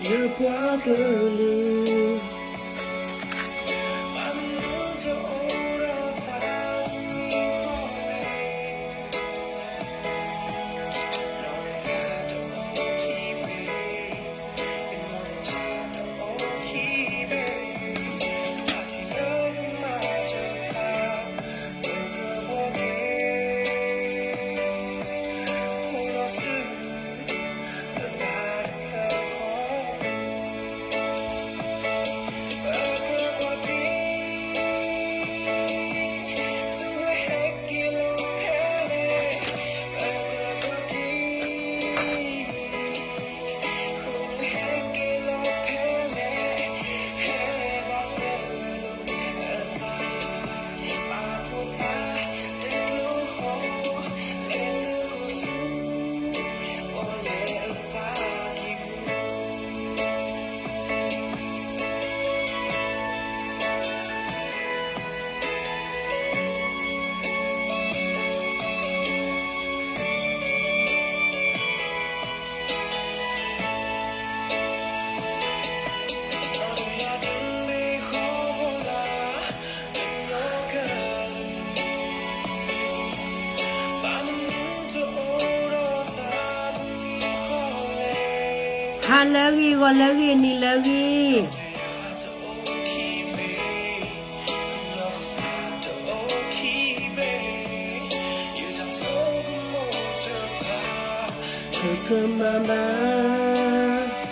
ယပှၤကလုာ် ဟါလၢအဂ့ၤ ဂီၤလၢအဂ့ၤ နံၤလၢအဂ့ၤ ကမၤဘၣ်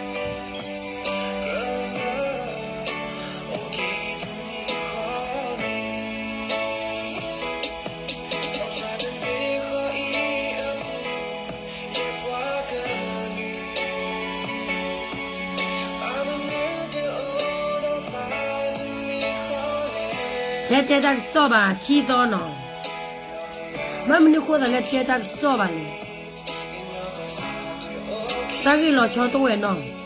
ဟဲတဲတၢ်ကစီၣ်ဘၣ် ခံသီနီၤ, မ့ၢ်မနုၤဃိသးလၢတဲတၢ်ကစီၣ်ဘၣ်လဲၣ်, တၢ်ဂ့ၢ်လီၤဆီတအိၣ်ဝဲနီၤ.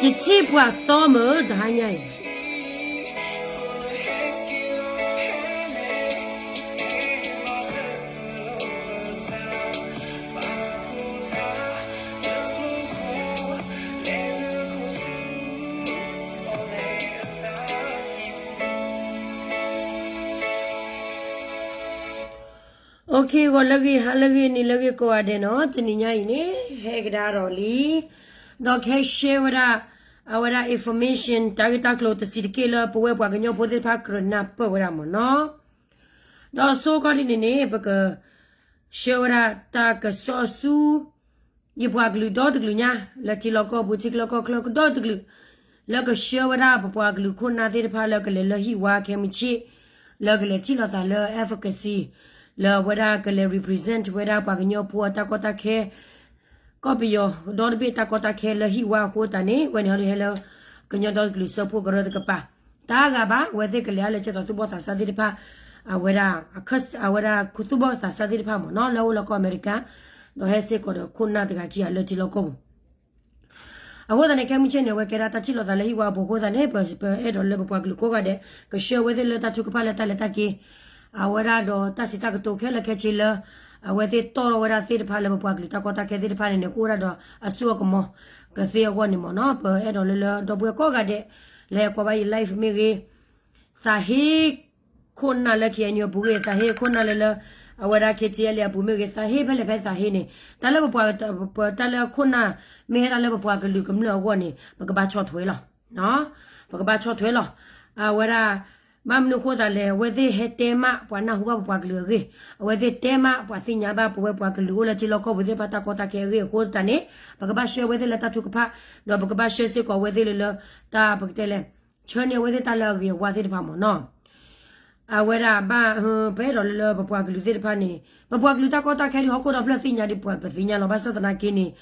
ယထံၣ်ပှၤသီမုၢ်တဟါညါအံၤ OK, ဂီၤလၢအဂ့ၤ ဟါလၢအဂ့ၤ နံၤလၢအဂ့ၤ ကိးဂၤဒဲးနီၤ, တနံၤညါအံၤန့ၣ် ဟဲကဒါဒီးလံ ဒီးကဟဲ share ဝဲဒၣ် အဝဲဒၣ် information တၢ်ဂ့ၢ်တၢ်ကျိၤတဆံးတက့ၢ်လၢပဝဲပှၤကညီဖိသ့ၣ်တဖၣ်ကြၢးနၢ်ပၢၢ်ဝဲဒၣ်မ့ၢ်နီၤ. ဒီးဆိကီၢ်ဒ်န့ၣ်န့ၣ် ပက share ဝဲဒၣ်တၢ်ကစီၣ်ဆူ ယပှၤကလုာ်ဒီတကလုာ်ညါ လၢထံလီၢ်ကီၢ်ပူၤ ထံချၢကီၢ်ချၢကဒီတကလုာ် လၢက share ဝဲဒၣ်ပပှၤကလုာ်ခိၣ်နၢ်သ့ၣ်တဖၣ်လၢကလဲၤလၢဟံၣ်ဝါခဲမုၢ်ဆ့ၣ် လၢကလဲၤထံၣ်လိာ်သးလၢ advocacy လၢအဝဲဒၣ်ကလဲၤ represent ဝဲဒၣ်ပှၤကညီဖိအတၢ်ကီတၢ်ခဲ ကီၢ်ပယီၤဒီတဘ့ၣ်တၢ်ကီတၢ်ခဲလၢဟံၣ်ဝါအဃိသတးန့ၣ် ဝဲန့ၣ်ဟီဒုးဟဲလၢ ကညီဒီတကလုာ်စၢဖှိၣ်ကရၢတကပၤ တၢ်ဂၤဘၣ် အဝဲသ့ၣ်ကလဲၤအါလၢကဲသိးသူၣ်ဘီၣ်သးစၢ်သ့ၣ်တဖၣ် အဝဲဒၣ် အဝဲဒၣ်သူၣ်ဘီၣ်သးစၢ်သ့ၣ်တဖၣ်မ့ၢ်နီၤ လၢအအိၣ်လၢကီၢ်အမဲရကၤ ဒီးဟဲစ့ၢ်ကီးဒီးခိၣ်နၢ်တဂၤခံဂၤလၢထံလီၢ်ကီၢ်ပူၤ အဃိသတးန့ၣ် ခဲမုၢ်ဆ့ၣ်န့ၣ် အဝဲကဲဒၣ်တၢ်ထံၣ်လိာ်သးလၢဟံၣ်ဝါအပူၤအဃိသတးန့ၣ် ပအဲၣ်ဒိးလၢပပှၤကလုာ်ကိးဂၤဒဲး က share ဝဲသ့ၣ်လၢတၢ်ထုကဖၣ်လၢတၢ်လဲၤတၢ်က့ၤ အဝဲဒၣ်ဒီးတၢ်စံးတၢ်ကတိၤခဲလၢာ်ခဲဆ့လၢ အဝဲသ့ၣ်တီၣ်ထီၣ်ဝဲဒၣ်သ့ၣ်တဖၣ်လၢပပှၤကလုာ်တၢ်ကီတၢ်ခဲသ့ၣ်တဖၣ်န့ၣ်န့ၣ် ကအိၣ်ဝဲဒၣ်ဒီးအစိအကမီၤကသ့အဂီၢ်န့ၣ်မ့ၢ်နီၤ ပအဲၣ်ဒိးလၢလၢဒီပုၢ်ဝဲၢ်ကိးဂၤဒဲး လၢဟဲကွၢ်ဘၣ်ယ live မ့ၢ်ဂ့ၤ သးဟ့ ခိၣ်နၢ်လၢ KNU အပူၤဂ့ၤ သးဟ့ခိၣ်နၢ်လၢလၢ အဝဲဒၣ် KTLA အပူၤမ့ၢ်ဂ့ၤ သးဟ့ဖဲလဲၣ်ဖဲသးဟ့န့ၣ် တၢ်လၢပပှၤ တၢ်လၢခိၣ်နၢ် မ့ၢ်ဟဲတၢ်လၢပပှၤကလုာ်ကမျၢၢ်အဂီၢ်န့ၣ် ပကဘၣ်ဆီၣ်ထွဲလီၤ. ပကဘၣ်ဆီၣ်ထွဲလီၤ. အဝဲဒၣ် ဘၣ်မနုၤအဃိသတးလဲၣ်, အဝဲသ့ၣ်ဟဲတဲမးပှၤနၢ်ဟူဘၣ်ပပှၤကလုာ်အဂ့ၢ်, အဝဲသ့ၣ်တဲမးပှၤသ့ၣ်ညါဘၣ်ပဝဲပှၤကလုာ်အိၣ်လၢထံလီၢ်ကီၢ်ပူၤသ့ၣ်တဖၣ်တၢ်ကီတၢ်ခဲအဂ့ၢ်အဃိသတးန့ၣ်, ပကဘၣ်ဆှၢအဝဲသ့ၣ်လၢတၢ်ထုကဖၣ်, ဒီးပကဘၣ်ဆှၢစ့ၢ်ကီးအဝဲသ့ၣ်လၢလၢ တၢ်ပကတဲလဲၣ်, ဆှၢန့ၢ်အဝဲသ့ၣ်တၢ်လၢအဂ့ၤအဝါသ့ၣ်တဖၣ်မ့ၢ်နီၤ. အဝဲဒၣ်ဘၣ် ပအဲၣ်ဒိးလၢလၢပပှၤကလုာ်သ့ၣ်တဖၣ်န့ၣ်, ပပှၤကလုာ်တၢ်ကီတၢ်ခဲဒ်ဟီၣ်ခိၣ်ဒီဖျၢၣ်သ့ၣ်ညါဒ်ပှၤပသ့ၣ်ညါလီၤ. ဘၣ်ဆၣ်သနာ်က့န့ၣ်,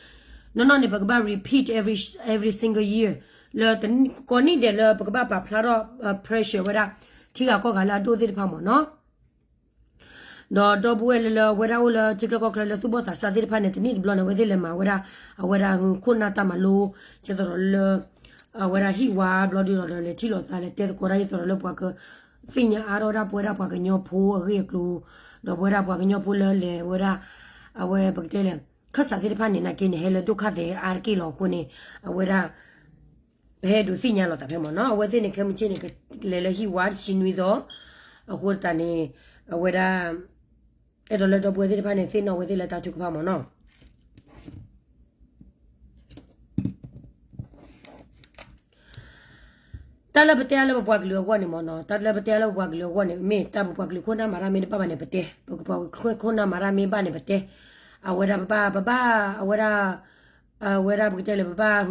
နီၢ်နီၢ်န့ၣ် ပကဘၣ် repeat every, every single year လၢကိးနံၣ်ဒဲးလၢပကဘၣ်ပာ်ဖျါထီၣ် pressure ဝဲဒၣ် ထံဂၤကီၢ်ဂၤလၢအဒိၣ်သ့ၣ်တဖၣ်မ့ၢ်နီၤ. ဒီးဒီပုၢ်ဝဲၢ်လၢလၢဝဲဒၣ်အိၣ်လၢထံချၢကီၢ်ချၢလၢသူၣ်ဘီၣ်သးစၢ်သ့ၣ်တဖၣ်န့ၣ် တနံၣ်တဘျီန့ၣ် အဝဲသ့ၣ်လဲၤမၤဝဲဒၣ်, အဝဲဒၣ်ခိၣ်နၢ်တၢ်မၤလိ, ဒ်သိးဒီးလၢ အဝဲဒၣ်ဟံၣ်ဝါဘျီဒုဒီးလဲၤထံၣ်လိာ်သးလဲၤတဲသကိးတၢ်ဒ်သိးဒီးလၢပှၤကသ့ၣ်ညါအါထီၣ်ဝဲဒၣ်ပဝဲဒၣ်ပှၤကညီဖိအဂ့ၢ်အကျိၤ, ဒီးပဝဲဒၣ်ပှၤကညီဖိလၢလဲၤဝဲဒၣ်, အဝဲပကတဲလဲၣ်, ခၢၣ်စးသ့ၣ်တဖၣ်န့ၣ် နာ်က့န့ၣ် ဟဲလၢဒိၣ်ခါသဲးအါတက့ၢ်လီၤအဃိန့ၣ်, အဝဲဒၣ် ပဟဲဒုးသ့ၣ်ညါလိာ်သးဖဲမ့ၢ်နီၤ. အဝဲသ့ၣ်န့ၣ် ခဲမုၢ်ဆ့ၣ်န့ၣ် ကလဲၤလၢဟံၣ်ဝါတဆံနွံသီ, အဃိသတးန့ၣ်, အဝဲဒၣ် အဲၣ်ဒိးလၢဒီပုၢ်ဝဲၢ်သ့ၣ်တဖၣ်န့ၣ် သ့ၣ်နီၣ်ဝဲသ့ၣ်လၢတၢ်ထုကဖၣ်မ့ၢ်နီၤ. တၢ်လၢပတဲအါလၢပပှၤကလုာ်အဂီၢ်န့ၣ်မ့ၢ်နီၤ, တၢ်လၢပတဲအါလၢပပှၤကလုာ်အဂီၢ်န့ၣ် မ့ၢ်တၢ်ပပှၤကလုာ်ခိၣ်နၢ်မၤတၢ်မ့ၢ်တဘၣ်ဘၣ်န့ၣ် ပတဲ, ပပှၤကလုာ်ခိၣ်နၢ်မၤတၢ်မ့ၢ်ဘၣ်န့ၣ် ပတဲ, အဝဲဒၣ်ပဘၣ်, ပဘၣ်, အဝဲဒၣ် အဝဲဒၣ်ပကတဲလၢပဘၣ်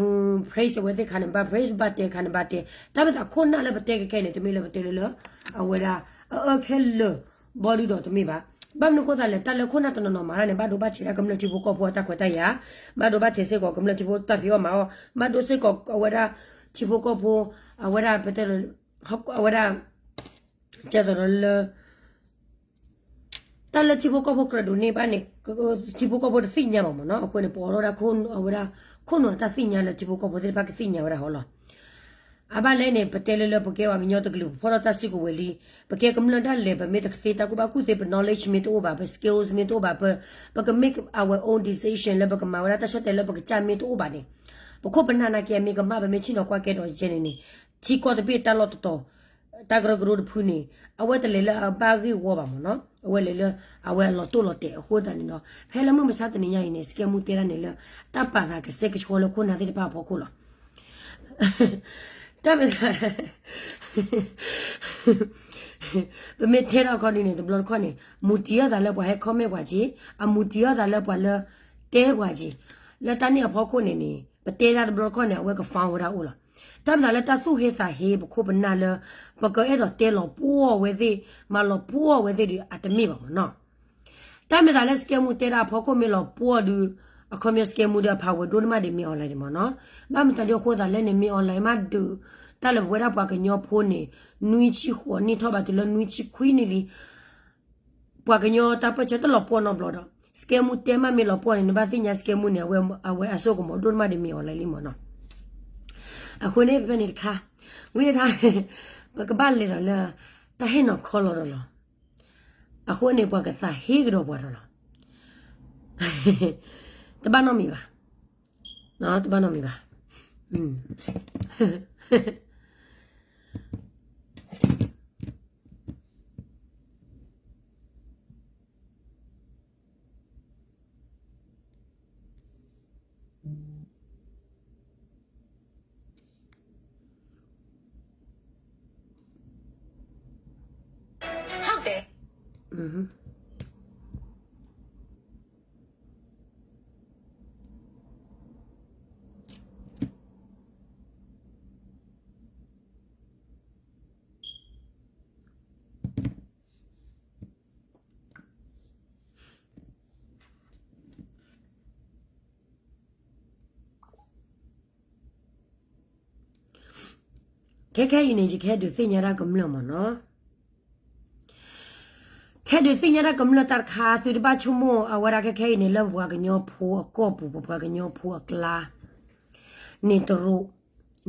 praise အဝဲသ့ၣ်ခါန့ၣ် ပဘၣ် praise ပဘၣ်တဲခါန့ၣ် ဘၣ်တဲ, တၢ်မ့ၢ်သးခိၣ်နၢ်လၢပတဲခဲခဲအံၤန့ၣ် တမ့ၢ်လၢပတဲလၢလၢ, အဝဲဒၣ်, အအၢခဲလၢာ်, ဘီဒုဒီးတမ့ၢ်ဘၣ်. ဘၣ်မနုၤအဃိသတးလဲၣ်, တၢ်လၢခိၣ်နၢ်တနီၤနီၤမၤတၢ်န့ၣ် ဘၣ်ဒိဘၣ်ထံးဒၣ်ကမျၢၢ်ထံဖိကီၢ်ဖိအတၢ်ခွဲးတၢ်ယာ်, ဘၣ်ဒိဘၣ်ထံးစ့ၢ်ကီးကမျၢၢ်ထံဖိတၢ်ဖံးအီၣ်မၤအီၣ်, ဘၣ်ဒိစ့ၢ်ကီးအဝဲဒၣ်, ထံဖိကီၢ်ဖိ, အဝဲဒၣ်ပတဲလၢ, အဝဲဒၣ် ကဲသိးဒီးလၢ တၢ်လၢထံဖိကီၢ်ဖိကြၢးဒိးန့ၢ်ဘၣ်န့ၣ်, ထံဖိကီၢ်ဖိတသ့ၣ်ညါဘၣ်မ့ၢ်နီၤ, အဃိန့ၣ် ပအိးထီၣ်ဒၣ်ခိၣ်နၢ်ဝဲဒၣ်, ခိၣ်နၢ်တၢ်သ့ၣ်ညါလၢထံဖိကီၢ်ဖိသ့ၣ်တဖၣ်ကသ့ၣ်ညါဝဲဒၣ်ဟီလီၤ. အဘၣ်လဲၣ်န့ၣ် ပတဲလၢလၢပကဲပှၤကညီတကလုာ် ပဖီၣ်ထီၣ်တၢ်စုကဝဲၤလံ, ပကဲကမျၢၢ်ဒၣ်လဲာ် ပမ့ၢ်တကသ့တၢ်ကူၣ်ဘၣ်ကူၣ်သ့ ပ knowledge မ့ၢ်တအိၣ်ဘၣ်, ပ skills မ့ၢ်တအိၣ်ဘၣ်, ပ, ပက make our own decision လၢပကမၤဝဲဒၣ်တၢ်ဆၢတဲာ်လၢပကစၢ်မ့ၢ်တအိၣ်ဘၣ်န့ၣ်, ပခိၣ်ပနၢ်နာ်က့အမ့ၢ်ကမၣ် ပမ့ၢ်ဆ့ၣ်နီၤကွၢ်ကဲထီၣ်ကဲန့ၣ်န့ၣ်, ထံကီၢ်တဘ့ၣ်တၢ်လီၢ်တတီၤ တၢ်ကရၢကရိတဖုန့ၣ်, အဝဲတလဲၤလၢအဘၣ်ဂ့ၢ်ဝီဘၣ်မ့ၢ်နီၤ, အဝဲလဲၤလၢ အဝဲအလီၤတိၢ်လီၤတဲာ်အဃိသတးန့ၣ်ဒီး ဖဲလၢမုၢ်မဆါတနံၤညါအံၤန့ၣ် စကဲမူတဲဒၣ်န့ၣ်လၢ တၢ်ပာ်သးကစဲကဆှီလၢခိၣ်နၢ်သ့ၣ်တဖၣ်အဖီခိၣ်လီၤ. တၢ်မ့ၢ်သး ပမ့ၢ်တဲထီၣ်ခီဒ်န့ၣ် တဘျီတခီၣ်န့ၣ် မူတံၤအီၣ်သးလၢပှၤဟဲ comment ပှၤက့ၤ, အမူတံၤအီၣ်သးလၢပှၤလၢတဲပှၤက့ၤ, လၢတၢ်န့ၣ်အဖီခိၣ်န့ၣ်န့ၣ် ပတဲဒၣ်တဘျီတခီၣ်န့ၣ် အဝဲက fun ဝဲဒၣ်အိၣ်လီၤ. တၢ်မ့ၢ်သးလၢတၢ်သူၣ်ဟ့သးဟ့ပခိၣ်ပနၢ်လၢ ပကအဲၣ်ဒိးတဲလီၤပှီၢ်ဝဲသ့ၣ် မၤလီၤပှီၢ်ဝဲသ့ၣ်ဒီးအတမ့ၢ်ဘၣ်မ့ၢ်နီၤ. တၢ်မ့ၢ်သးလၢစကဲမူတဲဒၣ်အဖီခိၣ်မ့ၢ်လီၤပှီၢ်ဒီး အခီပညီစကဲမူဒီးအဖးဝဲဒိၣ်န့ၢ်မးဒံးမ့ၢ် online ဒံးမ့ၢ်နီၤ. ဘၣ်မတၤဒ်အဃိသးလဲၣ်န့ၣ် မ့ၢ် online မးဒုး တၢ်လၢပဝဲဒၣ်ပှၤကညီဖိန့ၣ် နွံဆံဃိးနံၣ်ထီၣ်ဘၣ်တုၤလၢနွံဆံခွံနံၣ်လံ ပှၤကညီတၢ်ပၢၢ်ဆၢတလီၤပှီၢ်နီတဘျီဒီး စကဲမူတဲမးမ့ၢ်လီၤပှီၢ်န့ၣ် နဘၣ်သ့ၣ်ညါစကဲမူန့ၣ် အဝဲအစိကမီၤဒိၣ်န့ၢ်မးဒံးမ့ၢ် online လံမ့ၢ်နီၤ. အဃိန့ၣ်ဖဲန့ၣ်တခါ ဝံၤတခါ ပကဘၣ်လဲၤဒီးလၢ တၢ်ဟ့ၣ်နီၤခီလီၤဒီးလီၤ. အဃိန့ၣ် ပှၤကသးဟ့ကဒီးပှၤဒီးလီၤ. တဘၣ်နီတမံၤဘၣ်. တဘၣ်နီတမံၤဘၣ်. ခဲခဲအံၤန့ၣ် ယကဟဲဒုးသ့ၣ်ညါတၢ်ကမျၢၢ်မ့ၢ်နီၤ. ကဟဲဒုးသ့ၣ်ညါတၢ်ကမျၢၢ်တၢ်တခါ သုတဘၣ်ဆိကမိၣ်အဝဲဒၣ်ခဲခဲအံၤန့ၣ် လၢပပှၤကညီဖိအကီၢ်ပူၤ ပပှၤကညီဖိအကျါ န့ၣ်တရူး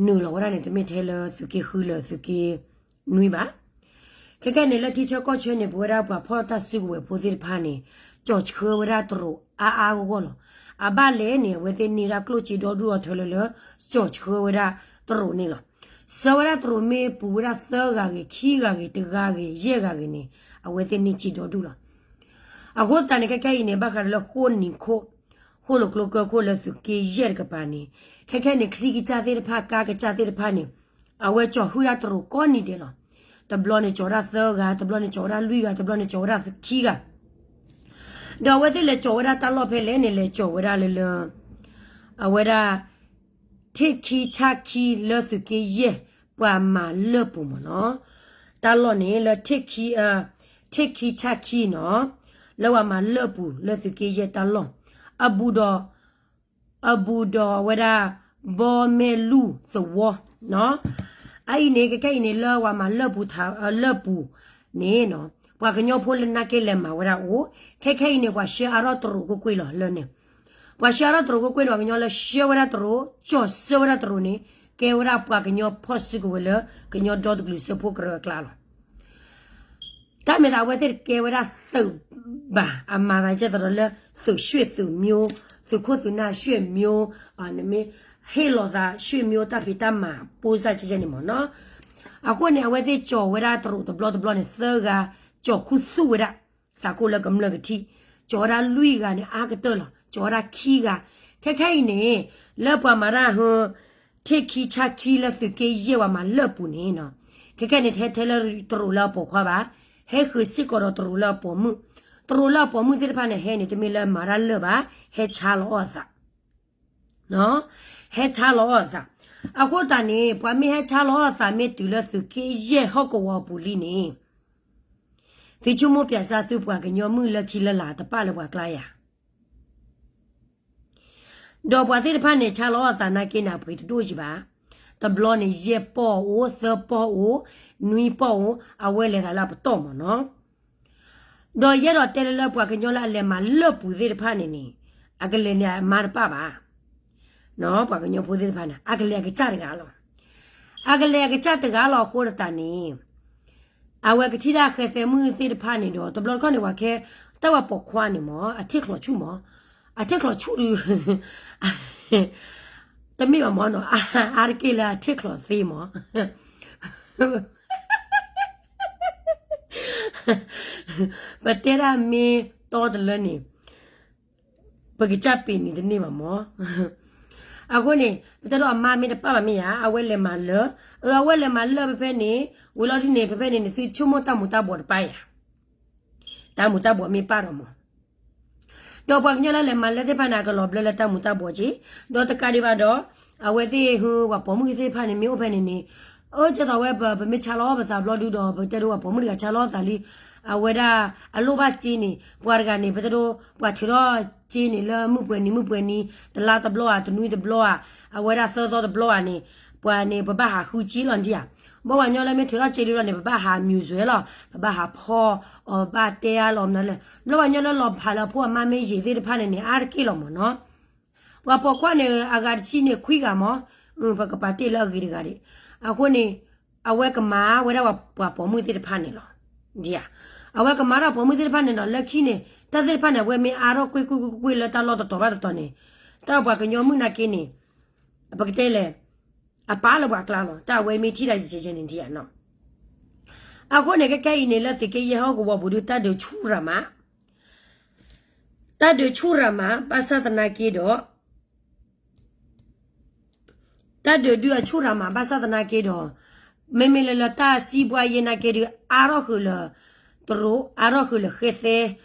နုာ်လီၤဝဲဒၣ်န့ၣ် တမ့ၢ်ထဲလၢသုးက့ဃုလၢသုးက့နွံဘၣ်. ခဲခဲန့ၣ် လၢထံဆၢကီၢ်ဆၢန့ၣ် ပဝဲဒၣ်ပှၤဖီၣ်တၢ်စုကဝဲၤဖိသ့ၣ်တဖၣ်န့ၣ် ကၠီၣ်ဆှၢဝဲဒၣ်တရူးအါအါဂီၢ်ဂီၢ်လီၤ. အဘၣ်လဲၣ်န့ၣ် အဝဲသ့ၣ်န့ၢ်ဒၣ်ကျိၣ်စ့ဒီဒူၣ်အီၤထၢလၢလၢ ကၠီၣ်ဆှၢဝဲဒၣ်တရူးန့ၣ်လီၤ. ဆှၢဝဲဒၣ်တရူးမ့ၢ်ပူၤဝဲဒၣ်သၢဂၤဂ့ၤ ခံဂၤဂ့ၤ တဂၤဂ့ၤ ယဲၢ်ဂၤဂ့ၤန့ၣ် အဝဲသ့ၣ်န့ၢ်စ့ဒီဒူၣ်လီၤ. အဃိသတးန့ၣ် ခဲခဲအံၤန့ၣ် ဘၣ်ဃးဒီးလၢဃိၣ်နံၤခိၣ် ဃိၣ်လိာ်ကျိကၢခိၣ်လၢသုးက့ယဲၢ်တကပၤန့ၣ် ခဲခဲန့ၣ် ချံကစၢ်သ့ၣ်တဖၣ် ကါကစၢ်သ့ၣ်တဖၣ်န့ၣ် အဝဲကၠီၣ်ဟုၣ်ဒၣ်တရူးကိးနံၤဒဲးလီၤ. တဘျီန့ၣ်ကၠီၤဝဲဒၣ်သၢဂၤ, တဘျီန့ၣ်ကၠီၤဝဲဒၣ်လွံၢ်ဂၤ, တဘျီန့ၣ်ကၠီၤဝဲဒၣ်ခံဂၤ, ဒီးအဝဲသ့ၣ်လဲၤကၠီၤဝဲဒၣ်တၢ်လီၢ်ဖဲလဲၣ်န့ၣ် လဲၤကၠီၤဝဲဒၣ်လၢလၢ အဝဲဒၣ် ထံၣ်ခံဆၣ်ခံလၢသုးက့ယဲၢ် ပှၤမၤလၢၢ်ပူၤမ့ၢ်နီၤ, တၢ်လီၢ်န့ၣ်လၢ ထံၣ်ခံဆၣ်ခံနီၤ, လၢပှၤမၤလၢၢ်ပူၤလၢသုးက့ယဲၢ်တၢ်လီၢ်, အဘူးဒီး အဘူးဒီးဝဲဒၣ် ဘီမဲၢ်လူၢ်သဝီနီၤ, အအံၤန့ၣ် ခဲခဲအံၤန့ၣ် လၢပှၤမၤလၢၢ်ပူၤထး လၢၢ်ပူၤန့ၣ်နီၤ, ပှၤကညီဖိလၢနာ်က့လဲၤမၤဝဲဒၣ်အိၣ်, ခဲခဲအံၤန့ၣ် ပှၤဆှၢအါထီၣ်တရူးကွ့ၢ်ကွ့ၢ်လီၤလၢန့ၣ်, ပှၤဆှၢအါထီၣ်တရူးကွ့ၢ်ကွ့ၢ်န့ၣ် ပှၤကညီလၢဆှၢဝဲဒၣ်တရူး ကၠီၤစၢဝဲဒၣ်တရူးန့ၣ် ကဲဝဲဒၣ်ပှၤကညီဖီၣ်စုကဝဲၤလၢ ကညီဒီတကလုာ်စၢဖှိၣ်ကရၢအကျါလီၤ. တၢ်မ့ၢ်သးအဝဲသ့ၣ်တကဲဝဲဒၣ်သုးဘၣ်, အမၤသးကဲသိးဒီးလၢ သုးရွှေ့သုးမျိုး, သုးခိၣ်သုးနၢ်ရွှေ့မျိုး, နမ့ၢ်ဟ့ၣ်လီၤသးရွှေ့မျိုးတၢ်ဖံးတၢ်မၤပိၢ်စၢ်ကဲကဲန့ၣ်မ့ၢ်နီၤ, အဃိန့ၣ် အဝဲသ့ၣ်ကၠီၤဝဲဒၣ်တရူးတဘျီတဘျီန့ၣ် သၢဂၤ, ကၠီၤခူသူၣ်ဝဲဒၣ် သးကိၣ်လၢကမျၢၢ်ကထံၣ်, ကၠီၤဝဲဒၣ်လွံၢ်ဂၤန့ၣ် အါကတၢၢ်လီၤ, ကၠီၤဝဲဒၣ်ခံဂၤ, ခဲခဲအံၤန့ၣ် လၢပှၤမၤတၢ်ဟၢ ထံၣ်ခံဆၣ်ခံလၢသုးက့ယဲၢ်ပှၤမၤလၢၢ်ပူၤန့ၣ်နီၤ, ခဲခဲန့ၣ် ထဲထဲလၢတရူးလၢအပိာ်ခွါဘၣ်, ဟဲဃုာ်စ့ၢ်ကီးဒီးတရူးလၢအပိာ်မုၣ်, တရူးလၢအပိာ်မုၣ်သ့ၣ်တဖၣ်န့ၣ် ဟဲန့ၣ် တမ့ၢ်လၢမၤတၢ်လၢၢ်ဘၣ်, ဟဲဆါလီၤအီၣ်အသး ဟဲဆါလီၤအီၣ်အသး, အဃိသတးန့ၣ် ပှၤမ့ၢ်ဟဲဆါလီၤအီၣ်အသးမ့ၢ်တုၤလၢသုးက့ယဲၢ်ဟီၣ်ကဝီၤပူၤလံန့ၣ် သုဆိကမိၣ်ပၠးစၢ်သုပှၤကညီမုၣ်လၢခံလၢလာ်တပာ်လၢပှၤကျါယၤ, ဒီးပှၤသ့ၣ်တဖၣ်န့ၣ် ဆါလီၤအီၣ်အသးနာ်က့န့ၣ် အပှ့ၤတဒိၣ်ယံၤဘၣ်, တဘျီန့ၣ် ယဲၢ်ပီၢ်အိၣ်, သၢပီၢ်အိၣ်, နွံပီၢ်အိၣ်, အဝဲလဲၤသးလၢအပတီၢ်မ့ၢ်နီၤ ဒီးယဲဒိးတဲလၢလၢပှၤကညီလၢအလဲၤမၤလၢၢ်ပူၤသ့ၣ်တဖၣ်န့ၣ်န့ၣ်, အကလဲၤန့ၣ်အမါတပာ်ဘၣ်, ပှၤကညီဖိသ့ၣ်တဖၣ်န့ၣ် အကလဲၤအကစၢ်တဂၤလီၤ, အကလဲၤအကစၢ်တဂၤလီၤအဃိသတးန့ၣ်, အဝဲကထံၣ်တၢ်ဃဲသဲမုၣ်သ့ၣ်တဖၣ်န့ၣ်ဒီး တဘျီတခီၣ်န့ၣ် ပှၤခဲ တၢ်ပှၤပိာ်ခွါန့ၣ်မ့ၢ် အထံၣ်ချီၤဆူၣ်မ့ၢ်, အထံၣ်ချီၤဆူၣ်ဒုး တမ့ၢ်ဘၣ်မ့ၢ်နီၤ, အါတက့ၢ်လၢအထံၣ်ချီၤသ့မ့ၢ် ပတဲဒၣ်မ့ၢ်တီတလၢန့ၣ်, ပကစၢ်ပ့ၤန့ၣ်တန့ၢ်ဘၣ်မ့ၢ်, အဃိန့ၣ် ပတဲဒိးအမါမ့ၢ်တပာ်ဘၣ်မ့ၢ်ယၤ အဝဲလဲၤမၤလၢ, အဝဲလဲၤမၤလၢဖဲဖဲန့ၣ်, ဝံၤလီၤဒ်န့ၣ် ဖဲဖဲန့ၣ်န့ၣ် သုဆိကမိၣ်တၢ်မူၤတၢ်ဘှီးတပာ်ယၤ, တၢ်မူၤတၢ်ဘှီးမ့ၢ်ပာ်ဒီးမ့ၢ် ဒီးပှၤကညီလၢလဲၤမၤလၢသ့ၣ်တဖၣ်န့ၣ် အကလီၤဘျၢလၢတၢ်မူၤတၢ်ဘှီးက့, ဒီးတကးဒံးဘၣ်ဒီး အဝဲသ့ၣ်ဟူပှၤပိာ်မုၣ်သ့ၣ်တဖၣ်န့ၣ် မ့ၢ်အိၣ်ဖဲန့ၣ်န့ၣ်, အၢ ကဲသိးဝဲ ပမ့ၢ်ဆါလီၤအီၣ်ပသးဘျီဒုဒီး ပတဲဒိးပှၤပိာ်မုၣ်တဂၤဆါလီၤအီၣ်သးလံ, အဝဲဒၣ်အလိၣ်ဘၣ်စ့န့ၣ် ပှၤတဂၤန့ၣ် ပတဲဒိး ပှၤထုးထီၣ်စ့န့ၣ် လၢမုၢ်ပှဲၤနံၤမုၢ်ပှဲၤနံၤ တလါတဘျီဧါ တနွံတဘျီဧါ, အဝဲဒၣ်သၢသီတဘျီဧါန့ၣ်, ပှၤန့ၣ် ပဘၣ်ဟးဃုစ့လီၤဒံးဧါ, ဘၣ်ပှၤကညီလၢမ့ၢ်ထုးထီၣ်စ့ဒုဒီးန့ၣ် ပဘၣ်ဟးမူၤစွဲလီၤ, ပဘၣ်ဟးဖီအီၤ ဘၣ်တဲအါလီၤမနုၤလဲၣ်, ဘျီပှၤကညီလၢလီၤဖးလၢအဖိအမါမ့ၢ်ယံာ်သ့ၣ်တဖၣ်န့ၣ်န့ၣ် အါတက့ၢ်လီၤမ့ၢ်နီၤ ပှၤပိာ်ခွါန့ၣ်အဂၤတဆံန့ၣ်ခွံဂၤမ့ၢ်, ပကပာ်တ့ၢ်လၢအဂ့ၤတဂၤဒံး, အဃိန့ၣ် အဝဲကမၤဝဲဒၣ်ပှၤပိာ်မုၣ်သ့ၣ်တဖၣ်န့ၣ်လီၤ, ဒ်ဧါ, အဝဲကမၤဒၣ်ပိာ်မုၣ်သ့ၣ်တဖၣ်န့ၣ်ဒီး လၢခံန့ၣ် တၢ်သ့ၣ်တဖၣ်န့ၣ် အဝဲမ့ၢ်အါထီၣ်ကွ့ၢ်ကွ့ၢ်ကွ့ၢ်ကွ့ၢ်လၢတၢ်လီၢ်တတီၤဘၣ်တတီၤန့ၣ်, တၢ်ပှၤကညီမုၣ်နာ်က့န့ၣ် ပကတဲလဲၣ်, အပာ်လၢပှၤကျါလီၤ, တၢ်အဝဲမ့ၢ်ထံၣ်တၢ်ယံာ်ယံာ်န့ၣ်ဒ်ဧါနီၤ အဃိန့ၣ် ခဲခဲအံၤန့ၣ် လၢသုးက့ယဲၢ်ဟီၣ်ကဝီၤပူၤဒုး တၢ်ဒုးဆူၣ်ရၤမး, တၢ်ဒုးဆူၣ်ရၤမး ဘၣ်ဆၣ်သနာ်က့ဒီး တၢ်ဒုးဒုးအဆူၣ်ရၤမး ဘၣ်ဆၣ်သနာ်က့ဒီး မ့မ့ၢ်လၢလၢတၢ်စံးဘှါယဲနာ်က့ဒုး အါထီၣ်ဃုာ်လၢ တရူး အါထီၣ်ဃုာ်လၢဃဲသဲ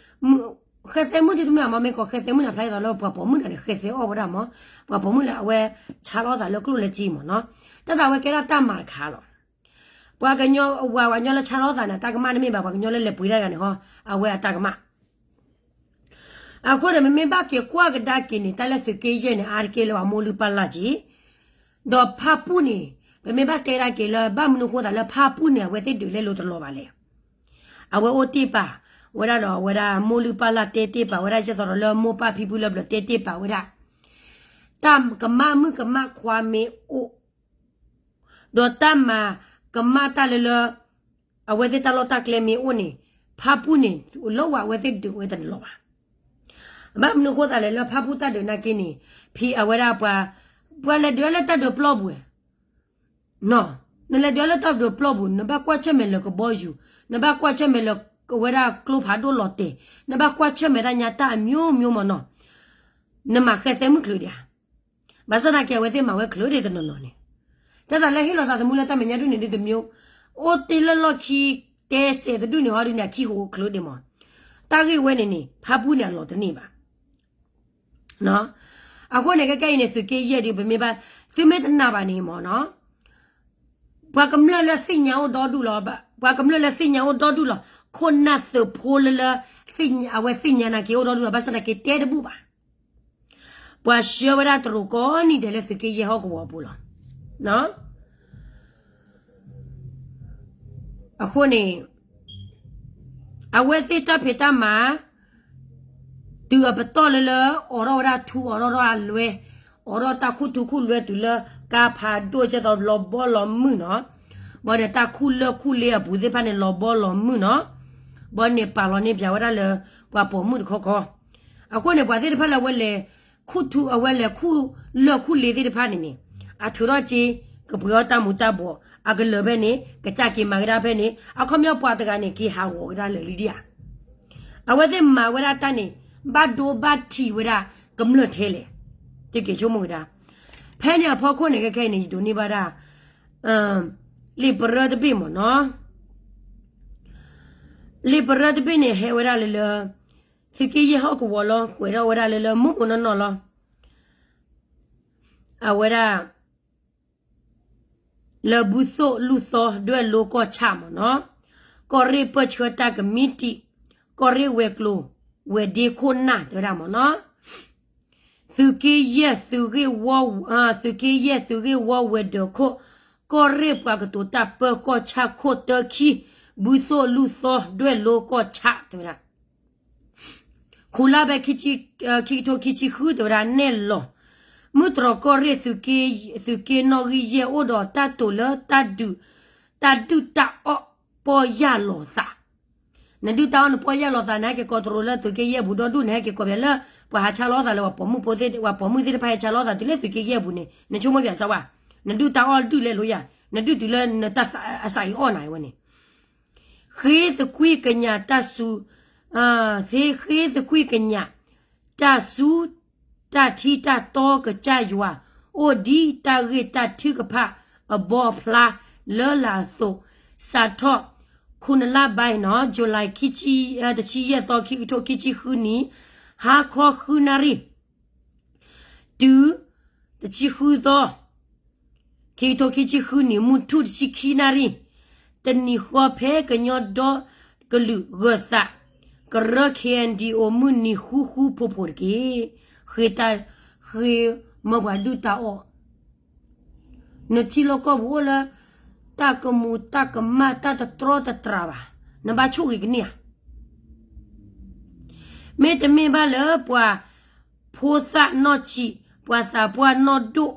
မုၣ်, ဃဲသဲမုၣ်ဒုးတမ့ၢ်အမ့ၢ်ကီး ဃဲသဲမုၣ်န့ၣ် ဖျါဒ်သိးလၢပှၤပိာ်မုၣ်န့ၣ် ဃဲသဲအီၣ်ဝဲဒၣ်မ့ၢ်, ပှၤပိာ်မုၣ်လၢအဝဲဆါလီၤအသးလၢကျိၣ်လၢစ့မ့ၢ်နီၤ, တၢ်သးဝဲကဲထီၣ်တၢ်မၤတခါလီၤ. ပှၤကညီဝဲပှၤကညီလၢဆါလီၤသးန့ၣ် တၢ်ကမၣ်တမ့ၢ်ဘၣ် ပှၤကညီလၢလဲၤပှ့ၤတၢ်တဂၤန့ၣ်ဟီ အဝဲအတၢ်ကမၣ် အဃိန့ၣ် မ့မ့ၢ်ဘၣ်က့ၤကွၢ်ကဒါက့ၤန့ၣ် တၢ်လၢသုးက့ယဲၢ်န့ၣ် အါတက့ၢ်လၢပှၤမိၢ်လုၢ်ပၢ်လၢ်က့ၤ, ဒီးဖၣ်ပူၣ်န့ၣ် ပမ့ၢ်ဘၣ်တဲဒၣ်က့ၤလၢ ဘၣ်မနုၤဃိသးလၢဖၣ်ပူၣ်န့ၣ် အဝဲသ့ၣ်ဒုးလဲလိာ်တလီၤဘၣ်လဲၣ်. အဝဲအိၣ်တ့ၢ်ပာ်ဝဲဒၣ်ဒီး အဝဲဒၣ်မိၢ်လုၢ်ပၢ်လၢ်တဲတ့ၢ်ပာ်ဝဲဒၣ် ကဲသိးဒီးလၢမိၢ်ပၢ်ဖံဖုလၢပျၢၤတဲတ့ၢ်ပာ်ဝဲဒၣ် တၢ်ကမၣ်မုၣ်ကမၣ်ခွါမ့ၢ်အိၣ် ဒီးတၢ်မၤကမၣ်တၢ်လၢလၢ အဝဲသ့ၣ်တၢ်လီၢ်တၢ်ကျဲမ့ၢ်အိၣ်န့ၣ် ဖၣ်ပူၣ်န့ၣ် လီၤဝဲအဝဲသ့ၣ်ဒုးဝဲတလီၤဘၣ်. ဘၣ်မနုၤဃိသးလဲၣ်လၢဖၣ်ပူၣ်တၢ်ဒုးနာ်က့န့ၣ် ဖံးအဝဲဒၣ်ပှၤ ပှၤလဲၤဒုးလၢတၢ်ဒုးပျီပူၤ နလဲၤဒုးလၢတၢ်ဒုးပျီပူၤ နဘၣ်ကွၢ်ဆၢၣ်မဲာ်လၢကဘီယူၤ နဘၣ်ကွၢ်ဆၢၣ်မဲာ်လၢအဝဲဒၣ်ကျိဖးဒိၣ်လီၤတဲာ် နဘၣ်ကွၢ်ဆၢၣ်မဲာ်တၢ်ညါတၢ်အမျိုးမျိုးမ့ၢ်နီၤ နမၤဃဲသဲမုၣ်ချုးဒံးဧါ. ဘၣ်ဆၣ်သနာ်က့ အဝဲသ့ၣ်မၤဝဲချုးဒံးတနီၤနီၤန့ၣ် တၢ်သးလၢဟ့ၣ်လီၤသးသမူလၢတၢ်မဲာ်ညါဒ်န့ၣ်ဒ်တမျိုး အိၣ်တ့ၢ်လၢလီၢ်ခံ တဲစဲးတဒူၣ်န့ၣ် ဟီဒုန့ၣ် အခံဟိးအိၣ်ချၢဒ့ၣ်မး, တၢ်ဂ့ၢ်ဝဲန့ၣ်န့ၣ် ဖၣ်ပူၣ်န့ၣ်အလီၤတန့ၢ်ဘၣ်. အဃိန့ၣ် ခဲကဲအံၤန့ၣ် သုးက့ယဲၢ်ဒုး ပမ့ၢ်ဘၣ် သုမ့ၢ်တနာ်ဘၣ်န့ၣ်မးနီၤ, ပှၤကမျၢၢ်လၢသ့ၣ်ညါအိၣ်ဒီဒူၣ်လီၤ, ပှၤကမျၢၢ်လၢသ့ၣ်ညါအိၣ်ဒီဒူၣ်လီၤ, ခိၣ်နၢ်သုးဖိလၢလၢ အဝဲသ့ၣ်ညါနာ်က့အိၣ်ဒီဒူၣ်လီၤ, ဘၣ်ဆၣ်နာ်က့တဲတဘူၣ်ဘၣ်. ပှၤဆှၢဝဲဒၣ်တရူးကိးနံၤဒဲးလၢသုးက့ယဲၢ်ဟီၣ်ကဝီၤအပူၤလီၤ. အဃိန့ၣ် အဝဲသ့ၣ်တၢ်ဖံးတၢ်မၤ တုၤအပတီၢ်လၢလၢ အိးထီၣ်ဝဲဒၣ်ထူ အိးထီၣ်ထီၣ်အလွဲ, အိးထီၣ်တၢ်ခူၣ်ထူခူၣ်လွဲတုၤလၢ ကါဖးဒိၣ်ကဲသိးလီၤဘီလီၤမုၢ်နီၤ, ဘၣ်ဒီးတၢ်ခူၣ်လၢၢ်ခူၣ်လ့အပူၤသ့ၣ်တဖၣ်န့ၣ် လီၤဘီလီၤမုၢ်နီၤ, ဘၣ်န့ၣ်ပာ်လီၤန့ၢ်ပၠးဝဲဒၣ်လၢ ပှၤပိာ်မုၣ်တခီခီ အဃိန့ၣ် ပှၤသ့ၣ်တဖၣ်လၢအဝဲလဲၤ ခူၣ်ထူ အဝဲလဲၤခူၣ်လၢၢ်ခူၣ်လ့သ့ၣ်တဖၣ်န့ၣ်န့ၣ် အထုးထီၣ်စ့ ကပှ့ၤအီၣ်တၢ်မူၤတၢ်ဘှီး, အကလၢၤဖဲန့ၣ် ကစၢ်က့ၤမၤကဒါဖဲန့ၣ် အခီပညီပှၤတဂၤန့ၣ် က့ၤဟးဂီၤကဒါလၢာ်လံဒံဧါ. အဝဲသ့ၣ်မၤဝဲဒၣ်တၢ်န့ၣ် ဘၣ်ဒိဘၣ်ထံးဝဲဒၣ်ကမျၢၢ်ထဲလဲၣ်, တက့ၤဆိကမိၣ်ကဒါ. ဖဲန့ၣ်အဖီခိၣ်န့ၣ် ခဲခဲအံၤန့ၣ် ယဒိးန့ၢ်ဘၣ်ဒၣ် လံာ်ပရၢတဘ့ၣ်မ့ၢ်နီၤ, လံာ်ပရၢတဘ့ၣ်န့ၣ် ဟဲဝဲဒၣ်လၢလၢ သုးက့ယဲၢ်ဟီၣ်ကဝီၤလီၤ, ကွဲးထီၣ်ဝဲဒၣ်လၢလၢမိၢ်မိၢ်နီၢ်နီၢ်လီၤ. အဝဲဒၣ် လၢဘုသိၣ်လူၢ်သီဒွဲၣ်လိကီၢ်ဆၣ်မ့ၢ်နီၤ, ကီၢ်ရ့ၣ်ပၢၢ်ဆှၢတၢ်ကမံးတံာ်, ကီၢ်ရ့ၣ်ဝဲၤကျိၤ, ဝဲၤဒ့ခိၣ်နၢ်တဲဝဲဒၣ်မ့ၢ်နီၤ, သုးက့ယဲၢ်, သုးက့ယဲၢ်သုးဂ့ၢ်ဝီဝဲၤဒၢးခိၣ်, ကီၢ်ရ့ၣ်ပှၤကတိၤတၢ်ပၢကီၢ်ဆၣ်ခိၣ်တၢခံ, ဘုသိၣ်လူၢ်သီဒွဲၣ်လိကီၢ်ဆၣ်တဲဝဲဒၣ် ခူလါဘဲ ခံကထိခံဆံဃုတဲဝဲဒၣ်နဲၣ်လီၤ, မုၢ်တြီၢ်ကီၢ်ရ့ၣ် သုးက့နီၣ်ဂံၢ်ယဲၢ်အိၣ်ဒီးတၢ်တိာ်လၢ တၢ်ဒုၣ်တၢ်အီၣ်ပီၢ်ယၢ်လီၤသး, နဒုၣ်တၢ်အီၣ်နပီၢ်ယၢ်လီၤသး နဟဲက့ၤကိးတရူးလၢသုးက့ယဲၢ်ပူၤဒီဒူၣ် နဟဲက့ၤကိးဖဲလၢ ပှၤဟးဆါလီၤသးလၢပှၤပိာ်မုၣ်ဖိသ့ၣ် ပှၤပိာ်မုၣ်သ့ၣ်တဖၣ်ဟဲဆါလီၤသးတုၤလၢသုးက့ယဲၢ်ပူၤန့ၣ် နဆိကမိၣ်ပၠးစၢဝါ, နဒုၣ်တၢ်အီၣ်ဒုၣ်လဲၣ်လိယၤ, နဒုၣ်တုၤလၢနတၢ်အစးအံၤအီၣ်နၤဝဲန့ၣ် ဃ့သကွံၢ်ကညးတၢ်စူၤ, ဃ့သကွံၢ်ကညး တၢ်စူၤ, တၢ်ထံတၢ်တီကစၢ်ယွၤ, အိၣ်ဒံးတၢ်ဂ့ၢ်တၢ်ထုကဖၣ်အဘီအဖျါလၢလာ်အသိး, စးထီၣ် ခူနလါဘါနီၤ July တဆံယဲၢ်သီ ခံကထိခံဆံဃုနံၣ်, ဟါခီဃုနၣ်ရံၣ် တုၤ တဆံဃုသီ ခံကထိခံဆံဃုနံၣ် မုၢ်ထူၣ်တဆံခံနၣ်ရံၣ်, တနံၤဃီဖဲကညီဒီကလုာ်ဂၢၤသး ကရၢ K N D O မုၢ်နံၤဃူဃူဖိးဖိးတက့ၢ်. ဃ့တၢ် ဃ့မၢပှၤဒုၣ်တၢ်အီၣ်, နထံလီၢ်ကီၢ်ပူၤအိၣ်လၢ တၢ်ကမူၤတၢ်ကမၣ်တၢ်တတြီတတြးဘၣ်, နဘၣ်ဆိၣ်ဂ့ၤကန့ၢ်ဧါ. မ့တမ့ၢ်ဘၣ်လၢပှၤဖိသၣ်နီၢ်ဆံး ပှၤသးပှၢ်နီၢ်ဒိၣ်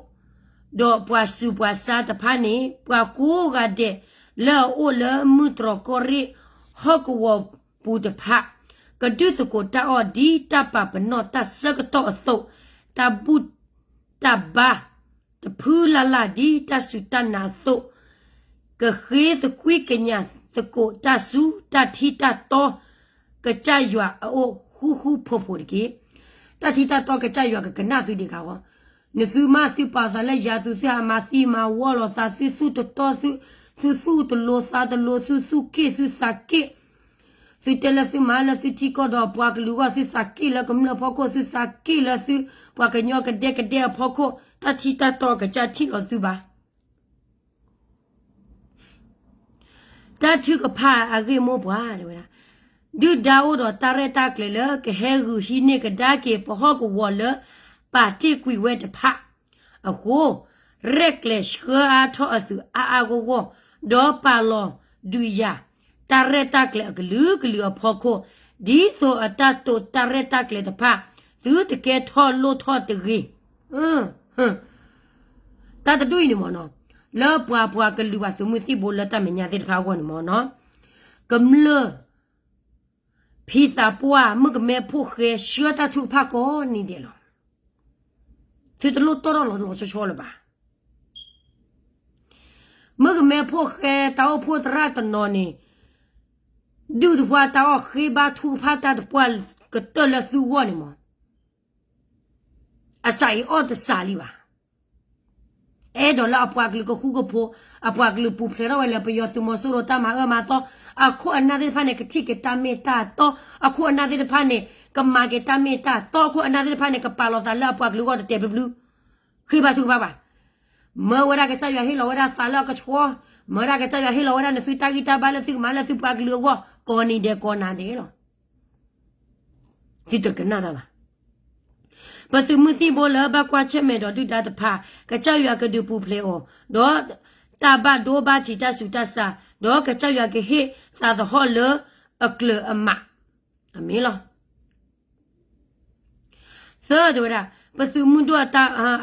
ဒီးပှၤဆူးပှၤဆါတဖၣ်န့ၣ် ပှၤကိးဂၤဒဲးလၢအအိၣ်လၢမုၢ်တြီၢ်ကီၢ်ရ့ၣ်ဟီၣ်ကဝီၤပူၤတဖၣ် ကဒုးသကိးတၢ်အီၣ်ဒ်တၢ်ပာ်ပနီၣ်တၢ်ဆၢကတီၢ်အသိး, တၢ်ဘူၣ်တၢ်ဘါ တဖုလၢ်လၢ်ဒ်တၢ်စူၢ်တၢ်နာ်အသိး, ကဃ့သကွံၢ်ကညးသကိးတၢ်စူၤတၢ်ထံတၢ်တီ ကစၢ်ယွၤအအိၣ်ဃူဃူဖိးဖိးတက့ၢ်. တၢ်ထံတၢ်တီကစၢ်ယွၤကကနၣ်သုဒံးကါဂီၤ, နသုမၤသုပာ်သးလၢယၤ သုသုဟးမၤသံမၤဝီလိာ်သး သုသူၣ်တတီ သုသူၣ်တလိၤသးတလိၤ သုသူၣ်က့ၣ်သုသးက့ၣ် သုတဲလၢသုမၤလၢသုထံကီၢ်ဒီးပှၤကလုာ်အဂီၢ် သုသးက့ၣ်လၢကမျၢၢ်ဖီခိၣ် သုသးက့ၣ်လၢသုပှၤကညီကဒဲကဒဲအဖီခိၣ် တၢ်ထံတၢ်တီကစၢ်ထံၣ်လီၤသုဘၣ်. တၢ်ထုကဖၣ်အဂ့ၢ်မိၢ်ပှၢ်တဲဝဲဒၣ်, ဒုၣ်ဒါအိၣ်ဒီးတၢ်ရဲၣ်တၢ်ကျဲၤလၢကဟဲဂုာ်ဟံးန့ၢ်ကဒါက့ၤပဟီၣ်ကဝီၤလၢ ပာ်တ့ၢ်ကွံာ်ဝဲတဖၣ်အဃိ, ရဲၣ်ကျဲၤဆှၢအါထီၣ်အသုးအါအါဂီၢ်ဂီၢ်, ဒီးပာ်လီၤဒုးယၤ တၢ်ရဲၣ်တၢ်ကျဲၤအကလုာ်ကလုာ်အဖီခိၣ်, ဒ်သိးအတၢ်တိာ်တၢ်ရဲၣ်တၢ်ကျဲၤတဖၣ် သုတကဲထီၣ်လိၣ်ထီၣ်တဂ့ၤ. တၢ်တဒူၣ်အံၤန့ၣ်မ့ၢ်နီၤ, လၢပှၤပှၤကလုာ်ဘၣ်သုးမုၢ်သံၣ်ဘိလၢတၢ်မဲာ်ညါသ့ၣ်တဖၣ်အဂီၢ်န့ၣ်မ့ၢ်နီၤ, ကမျၢၢ် ဖံသးပှၢ် မုၣ်ကမဲဖိၣ်ဃဲ ဆှၢတၢ်ထုကဖၣ်ကိးနံၤဒဲးလီၤ. သုတလိၣ်တီၢ်ထီၣ်လီၤလီၤဆီဆီလၢၤဘၣ်. မုၣ်ကမဲဖိၣ်ဃဲ တၢ်အိၣ်ဖှိၣ်သရၣ်တနီၤန့ၣ် ဒုၣ်တပှၢ်တၢ်အီၣ်ဃ့ဘါထုကဖၣ်တၢ်တပှၢ်ကတၢၢ်လၢသုဂီၢ်န့ၣ်မ့ၢ် အစးအံၤအီၣ်တစးလံဘၣ်. အဲၣ်ဒိးလၢအပှၤကလုာ်ကဃူကဖိး, အပှၤကလုာ်ပူၤဖျဲးထီၣ်ဝဲလၢပယီၤသုးမီၤစိရိၤတၢ်မၤအၢမၤသီ, အခိၣ်အနၢ်သ့ၣ်တဖၣ်န့ၣ် ကထံၣ်က့ၤတၢ်မ့ၢ်တၢ်တီ, အခိၣ်အနၢ်သ့ၣ်တဖၣ်န့ၣ် ကမၤက့ၤတၢ်မ့ၢ်တၢ်တီ, အခိၣ်အနၢ်သ့ၣ်တဖၣ်န့ၣ် ကပာ်လီၤသးလၢအပှၤကလုာ်အဂီၢ်တတဲာ်ဘျုးဘျုး, ဃ့ဘါထုကဖၣ်ဘၣ်. မၢဝဲဒၣ်ကစၢ်ယွၤဟ့ၣ်လီၤဝဲဒၣ်သးလၢအကဆှီ, မၢဒၣ်ကစၢ်ယွၤဟ့ၣ်လီၤဝဲဒၣ်နသုတၢ်ဂံၢ်တၢ်ဘါလၢသုကမၤလၢသုပှၤကလုာ်အဂီၢ် ကိးနံၤဒဲးကိးနၤဒဲးလီၤ. သုတကနၣ်တၢ်ဘၣ်. ပသုးမုၢ်သံၣ်ဘိလၢဘၣ်ကွၢ်ဆၢၣ်မဲာ်ဒီးဒုၣ်ဒါတဖၣ် ကစၢ်ယွၤကဒုးပူၤဖျဲးအီၤ, ဒီးတၢ်ဘၣ်ဒိဘၣ်ထံးတၢ်ဆူးတၢ်ဆါ, ဒီးကစၢ်ယွၤကဟ့ၣ်သးသဟီၣ်လၢအကျၢၤအမး, အမ့ၢ်လီၤ. သၢတဲဝဲဒၣ်, ပသုးမုၢ်ဒိၣ်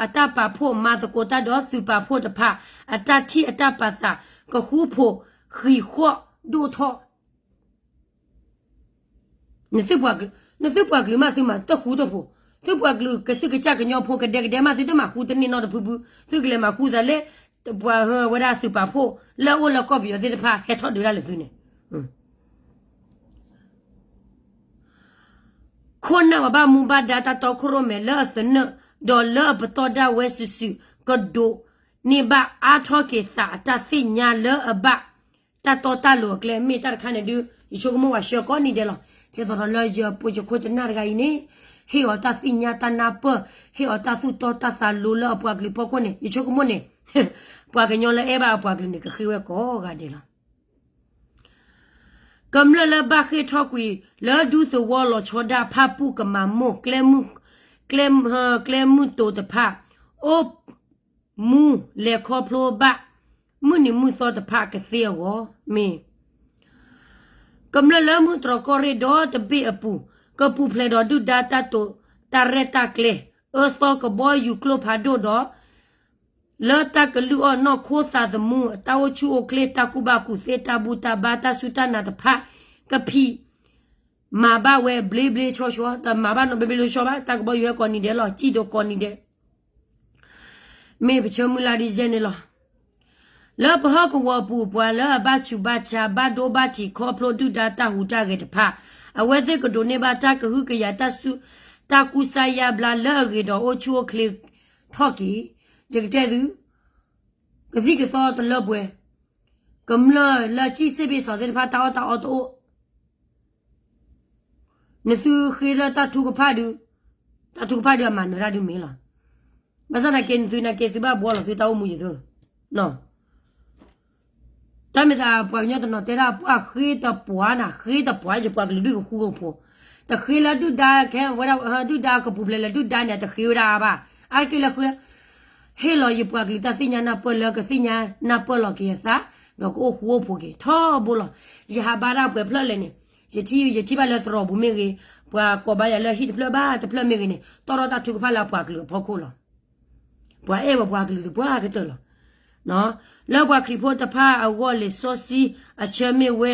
အတၢ်ပာ်ဖှိၣ်မၤသကိးတၢ်ဒီးသုးပာ်ဖှိၣ်တဖၣ် အတၢ်ထံၣ်အတၢ်ပာ်သး ကဃူဖိးဃံးဃီၣ်ဒိၣ်ထီၣ် နသုပှၤကလုာ်မးသုမၤတဃူတဖိး, သုပှၤကလုာ်ကသုးကစၢ်ကညီဖိကဒဲကဒဲမး သုတမၤဃူတန့ၢ်နီတဖုဖု, သုကလဲၤမၤဃူသးလၢ ပှၤဟၢဝဲဒၣ်သုးပာ်ဖှိၣ်လၢအအိၣ်လၢကီၢ်ပယီၤသ့ၣ်တဖၣ်ဟဲထီၣ်ဒုးတၢ်လၢသုန့ၣ် ခိၣ်နၢ်ပှၤဘၣ်မူဘၣ်ဒါတၢ်တီခိၣ်ရိၣ်မဲာ်လၢအသနၢၣ် ဒီးလၢအပတီၢ်ဒၣ်ဝဲစုာ်စုာ် ကဒိးန့ၢ်ဘၣ်အါထီၣ်က့ၤသးအတၢ်သ့ၣ်ညါလၢအဘၣ် တၢ်တီတၢ်လိၤအကျဲ မ့ၢ်တၢ်တခါန့ၣ်ဒုး ယဆိကမိၣ်ဝဲဆှၢကိးနံၤဒဲးလီၤ. ဒ်သိးဒီးလၢယပှ့ၤယခိၣ်ကနၣ်တဂၤအံၤန့ၣ် ဟ့ၣ်အီၤတၢ်သ့ၣ်ညါတၢ်နၢ်ပၢၢ်, ဟ့ၣ်အီၤတၢ်သူၣ်တီတၢ်သးလိလၢအပှၤကလုာ်ဖီခိၣ်န့ၣ် ယဆိကမိၣ်န့ၣ် ပှၤကညီလၢအဲၣ်ဘၣ်အပှၤကလုာ်န့ၣ် ကဃ့ဝဲကိးဂၤဒဲးလီၤ. ကမျၢၢ်လၢဘၣ်ဃ့ၢ်ထီၣ်ကွံာ် လၢဒူသဝီလီၤဆီဒၣ် ဖၣ်ပူၣ်ကမၤမိၢ် ကျဲမုၢ်တိၤတဖၣ် အိၣ်မူလဲၤခီဖျိဘၣ် မုၢ်နံၤမုၢ်သီတဖၣ်ကသ့အဂီၢ် မ့ၢ် ကမျၢၢ်လၢမုၢ်တြီၢ်ကီၢ်ရ့ၣ်ဒီတဘ့ၣ်အပူၤ ကပူၤဖျဲးဒီးဒုၣ်ဒါတၢ်တိာ်တၢ်ရဲၣ်တၢ်ကျဲၤ အၢသီကဘီယူၤကျိဖးဒိၣ်ဒီး လၢတၢ်ကလုၢ်အီၣ်နီၢ်ခိသးသမူ တၢ်အိၣ်ဆူၣ်အိၣ်ချ့ တၢ်ကူၣ်ဘၣ်ကူၣ်သ့ တၢ်ဘူၣ်တၢ်ဘါ တၢ်စူၢ်တၢ်နာ်တဖၣ် ကဖံးမၤဘၣ်ဝဲဘျ့ဘျ့ဆှီဆှီ တမၤဘၣ်နီတဘျ့ဘျ့ဆှီဘၣ် တၢ်ကဘီယူၤဟဲကိးနံၤဒဲးလီၤ စံၣ်ဒိးကိးနံၤဒဲး မ့ၢ်ပဆၢမုၢ်လၢ်ဒ်ယဲန့ၣ်လီၤ. လၢပဟီၣ်ကဝီၤအပူၤ ပှၤလၢအဘၣ်ဆူးဘၣ်ဆါ ဘၣ်ဒိဘၣ်ထံး ခီဖျိဒုၣ်ဒါတၢ်ဟူးတၢ်ဂဲၤတဖၣ် အဝဲသ့ၣ်ကဒိးန့ၢ်ဘၣ်တၢ်ကဟုကယာ် တၢ်ကူစါယါဘျါလၢအဂ့ၤဒီးအိၣ်ဆူၣ်အိၣ်ချ့ထီၣ်က့ၤ ယကတဲသု ကသံၣ်ကသီတလၢပှဲၤ, ကမျၢၢ်လၢစံၣ်စ့ၣ်ဘ့ၣ်စီၤသ့ၣ်တဖၣ် တၢ်အီၣ်တၢ်အီတအိၣ်, နသုဃ့လၢတၢ်ထုကဖၣ်ဒုး, တၢ်ထုကဖၣ်ဒုးအမၤနၢၤတၢ်ဒုးမ့ၢ်လီၤ. ဘၣ်ဆၣ်သနာ်က့ နသုနာ်က့သုဘၣ်ဘှီလီၤသုတၢ်အိၣ်မူယသု တၢ်မ့ၢ်သးပှၤကညီတနီၤတဲဒၣ် ပှၤဃ့တပှၤနၤ ဃ့တပှၤ ယပှၤကလုာ်ဒုးကဃူကဖိး, တဃ့လၢဒုၣ်ဒါခဲဝဲဒၣ် ဒုၣ်ဒါကပူၤဖျဲးလၢဒုၣ်ဒါန့ၣ် တဃ့ဝဲဒၣ်အါဘၣ်, အါတက့ၢ်လၢဃ့ ဟ့ၣ်လီၤယပှၤကလုာ်တၢ်သ့ၣ်ညါနၢ်ပၢၢ်လၢကသ့ၣ်ညါနၢ်ပၢၢ်လီၤက့ၤအသး, ဒီးကအိၣ်ဃူအိၣ်ဖိးက့ၤထီဘိလီၤ. ယဟးဘါတၢ်ပှဲၤဖျၢၣ်လဲၣ်န့ၣ်, ယထံၣ်ယထံၣ်ဘၣ်လၢသရိာ်ပူၤမ့ၢ်ဂ့ၤ, ပှၤကိးဘၣ်ယၤလၢဟံၣ်တဖျၢၣ်ဘၣ်တဖျၢၣ်မ့ၢ်ဂ့ၤန့ၣ် တီၢ်ထီၣ်တၢ်ထုကဖၣ်လၢအပှၤကလုာ်အဖီခိၣ်လီၤ. ပှၤအဲၣ်ဝဲပှၤကလုာ်တပှၢ်ကတၢၢ်လီၤ. လၢပှၤခရံာ်ဖိတဖၣ်အဂီၢ် လံာ်စီဆှံအဆၢမ့ၢ်ဝဲ,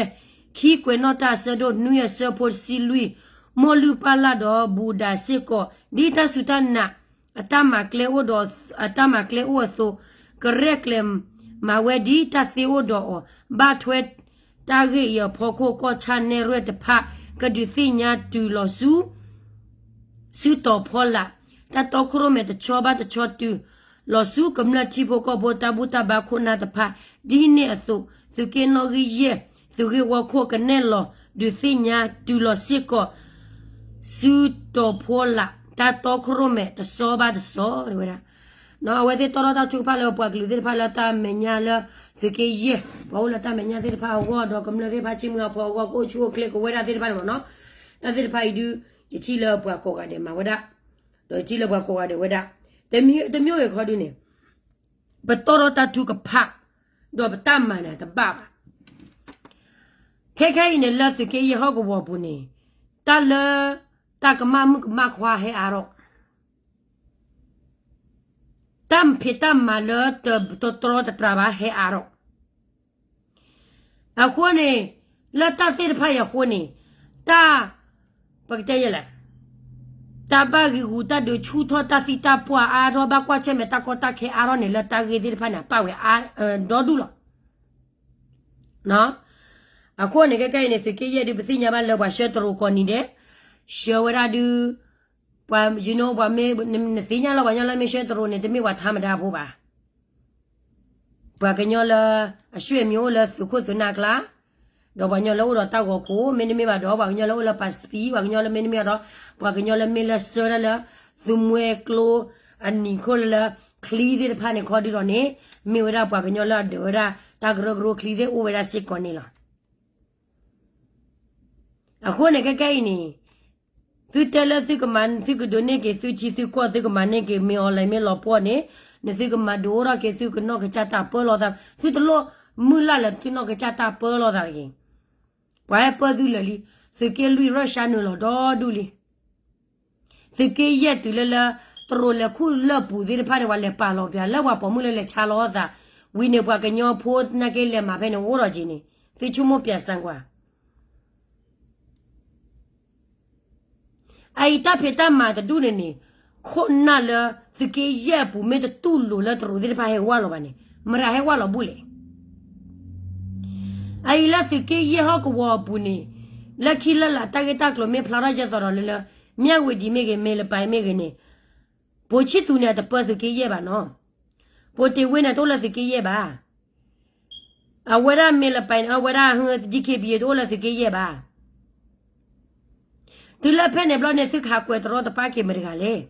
ခံကွဲးနီၣ်တၢ်အဆၢဒိၣ်နွံအဆၢဖိတဆံလွံၢ်, မိၢ်လုၢ်ပၢ်လၢ်ဒီးဘူးဒးစ့ၢ်ကီး ဒ်တၢ်စူၢ်တၢ်နာ် အတၢ်မၤကျဲအိၣ်ဒီး, အတၢ်မၤကျဲအိၣ်အသိး, ကရဲၣ်ကျဲၤမၤဝဲဒ်တၢ်သ့အိၣ်ဒီးအီၤ, ဘၣ်ထွဲတၢ်ဂ့ၢ်အံၤအဖီခိၣ် ကီၢ်ဆၣ်နဲၣ်ရွဲၣ်တဖၣ် ကဒုးသ့ၣ်ညါတုၤလီၤဆူ စုတီၤဖီလာ် တၢ်တီခိၣ်ရိၣ်မဲာ်တဆီဘၣ်တဆီတုၤလီၤဆူ ကမျၢၢ်ထံဖိကီၢ်ဖိတၢ်ဘူၣ်တၢ်ဘါခိၣ်နၢ်တဖၣ်, ဒ်န့ၣ်အသိး သုးက့နီၣ်ဂံၢ်ယဲၢ် သုးဂ့ၢ်ဝီခိၣ်ကနဲၣ်လီၤ ဒုးသ့ၣ်ညါတုၤလီၤစ့ၢ်ကီး စုတီၤဖီလာ် တၢ်တီခိၣ်ရိၣ်မဲာ်တဆီဘၣ်တဆီ တဲဝဲဒၣ် အဝဲသ့ၣ်တီၢ်ထီၣ်တၢ်ထုကဖၣ်လၢပှၤကလုာ်သ့ၣ်တဖၣ်လၢတၢ်မဲာ်ညါလၢ သုးက့ယဲၢ် ပှၤအိၣ်လၢတၢ်မဲာ်ညါသ့ၣ်တဖၣ်အဂီၢ် ဒီးကမျၢၢ်သ့ၣ်တဖၣ် ထံမုၢ်အဖီအဂီၢ် ကအိၣ်ဆူၣ်အိၣ်ချ့ကဝဲဒၣ်သ့ၣ်တဖၣ်န့ၣ်မ့ၢ်နီၤ, တၢ်သ့ၣ်တဖၣ်အံၤဒုး ယထံၣ်လၢပှၤကိးဂၤဒဲးမၤဝဲဒၣ်, ဒီးယထံၣ်လၢပှၤကိးဂၤဒဲးဝဲဒၣ်, တမံၤဂ့ၤခီဒုးန့ၣ် ပတီၢ်ထီၣ်တၢ်ထုကဖၣ် ဒီးပတၢ်မၤန့ၣ်တဘၣ်ဘၣ်. ခဲခဲအံၤန့ၣ် လၢသုးက့ယဲၢ်ဟီၣ်ကဝီၤပူၤန့ၣ် တၢ်လၢ တၢ်ကမၣ်မုၣ်ကမၣ်ခွါဟဲအါထီၣ်, တၢ်ဖံးတၢ်မၤလၢတတြီတတြၢ်ဘၣ်ဟဲအါထီၣ်, အဃိန့ၣ် လၢတၢ်သ့ၣ်တဖၣ်အံၤအဃိန့ၣ် တၢ် ပကတဲယဲၢ်လဲၣ်, တၢ်ဘၣ်ဂံာ်ဂူာ်တၢ်ဒုးဆူၣ်ထီၣ် တၢ်သံတၢ်ပှၢ်အါထီၣ် ဘၣ်ကွၢ်ဆၢၣ်မဲာ်တၢ်ကီတၢ်ခဲအါထီၣ်န့ၣ် လၢတၢ်ဂ့ၢ်သ့ၣ်တဖၣ်န့ၣ် အပၣ်ဝဲအါဒီဒူၣ်လီၤ. အဃိန့ၣ် ခဲခဲအံၤန့ၣ် သုးက့ယဲၢ်ဒုး ပသ့ၣ်ညါဘၣ်လၢပှၤဆှၢတရူးကိးနံၤဒဲး, ဆှၢဝဲဒၣ်ဒုး, ပှၤ you know ပှၤမ့ၢ်နသ့ၣ်ညါလီၤ ပှၤကညီလၢမ့ၢ်ဆှၢတရူးန့ၣ် တမ့ၢ်ပှၤထါမတၤဖိဘၣ်. ပှၤကညီလၢအရွှ့ၣ်မံၤအိၣ်လၢသုးခိၣ်သုးနၢ်အကျါ, ဒီးပှၤကညီလၢအိၣ်ဒီးတၢ်ဂီၤခိၣ် မ့တမ့ၢ်ဘၣ်ဒီး ပှၤကညီလၢအိၣ်လၢ Pacific, ပှၤကညီလၢမ့တမ့ၢ်ဒီး ပှၤကညီလၢမ့ၢ်လၢဆှၢဒၣ်လၢ သုးမွဲကျိအနံၤခိၣ်လၢလၢ ချံသ့ၣ်တဖၣ်န့ၣ် ခီဒုဒီးန့ၣ် မ့ၢ်ဝဲဒၣ်ပှၤကညီလၢအဒၢးဝဲဒၣ် တၢ်ကရၢကရိချံသ့ၣ်အိၣ်ဝဲဒၣ်စ့ၢ်ကီးန့ၣ်လီၤ. အဃိန့ၣ် ခဲကဲအံၤန့ၣ် သုတဲလၢသုကမၤ သုကဒိးန့ၢ်က့ၤသုထံသုကီၢ် သုကမၤန့ၢ်က့ၤ မ့ၢ်အီၤလဲၣ်မ့ၢ်လီၤပှီၢ်န့ၣ် နသုကမၤဒိၣ်ထီၣ်က့ၤ သုကနီၢ်ကစၢ်တၢ်ပၢလီၤသး, သုတလိၣ်မုၢ်လၢ်လၢသုနီၢ်ကစၢ်တၢ်ပၢလီၤသးတဂ့ၤ. ပှၤဟဲပၢသုလၢာ်လံ, သုးက့လွံၢ် Russia နုာ်လီၤဒီဒူၣ်လံ. သုးက့ယဲၢ်တုၤလၢလၢ တရူးလဲၤခူၣ်လၢၢ်ပူၤသ့ၣ်တဖၣ်န့ၣ် ပှၤလဲၤပာ်လီၤပျၢၤ လၢပှၤပိာ်မုၣ်လၢလဲၤဆါလီၤသး, ဝံၤန့ၣ်ပှၤကညီဖိနာ်က့လဲၤမၤဖဲန့ၣ်အိၣ်ဒီးက့ၤန့ၣ် သုဆိကမိၣ်ပျၢၤစၣ်ကွၢ် အအံၤတၢ်ဖံးတၢ်မၤတဒူၣ်န့ၣ်န့ၣ် ခိၣ်နၢ်လၢသုးက့ယဲၢ်အပူၤ မ့ၢ်တတူၢ်လိာ်လၢတရူးသ့ၣ်တဖၣ်ဟဲဝဲလီၤဘၣ်န့ၣ် မတၤဟဲဝဲလီၤဘူၣ်လဲၣ်. အအံၤလၢသုးက့ယဲၢ်ဟီၣ်ကဝီၤအပူၤန့ၣ် လၢခံလၢလာ်တၢ်ဂ့ၢ်တၢ်ကျိၤမ့ၢ်ဖျါထီၣ်ယဲၢ်သီဒီးလၢလၢ မၠၣ်ဝ့ၤဒံးမ့ၢ်ဂ့ၤ မ့ၢ်လပၤမ့ၢ်ဂ့ၤန့ၣ် ပိာ်ဆံၣ်သူန့ၣ် အတပၢသုးက့ယဲၢ်ဘၣ်နီၤ. ပိာ်တ့ၢ်ဝ့န့ၣ် တအိၣ်လၢသုးက့ယဲၢ်ဘၣ်. အဝဲဒၣ်မ့ၢ်လပၤန့ၣ် အဝဲဒၣ် DKBA တအိၣ်လၢသုးက့ယဲၢ်ဘၣ်. တုၤလၢဖဲန့ၣ်ဘျီန့ၣ် သုကဟးကွဲးတရီတပါက့ၤမတၤတဂၤလဲၣ်.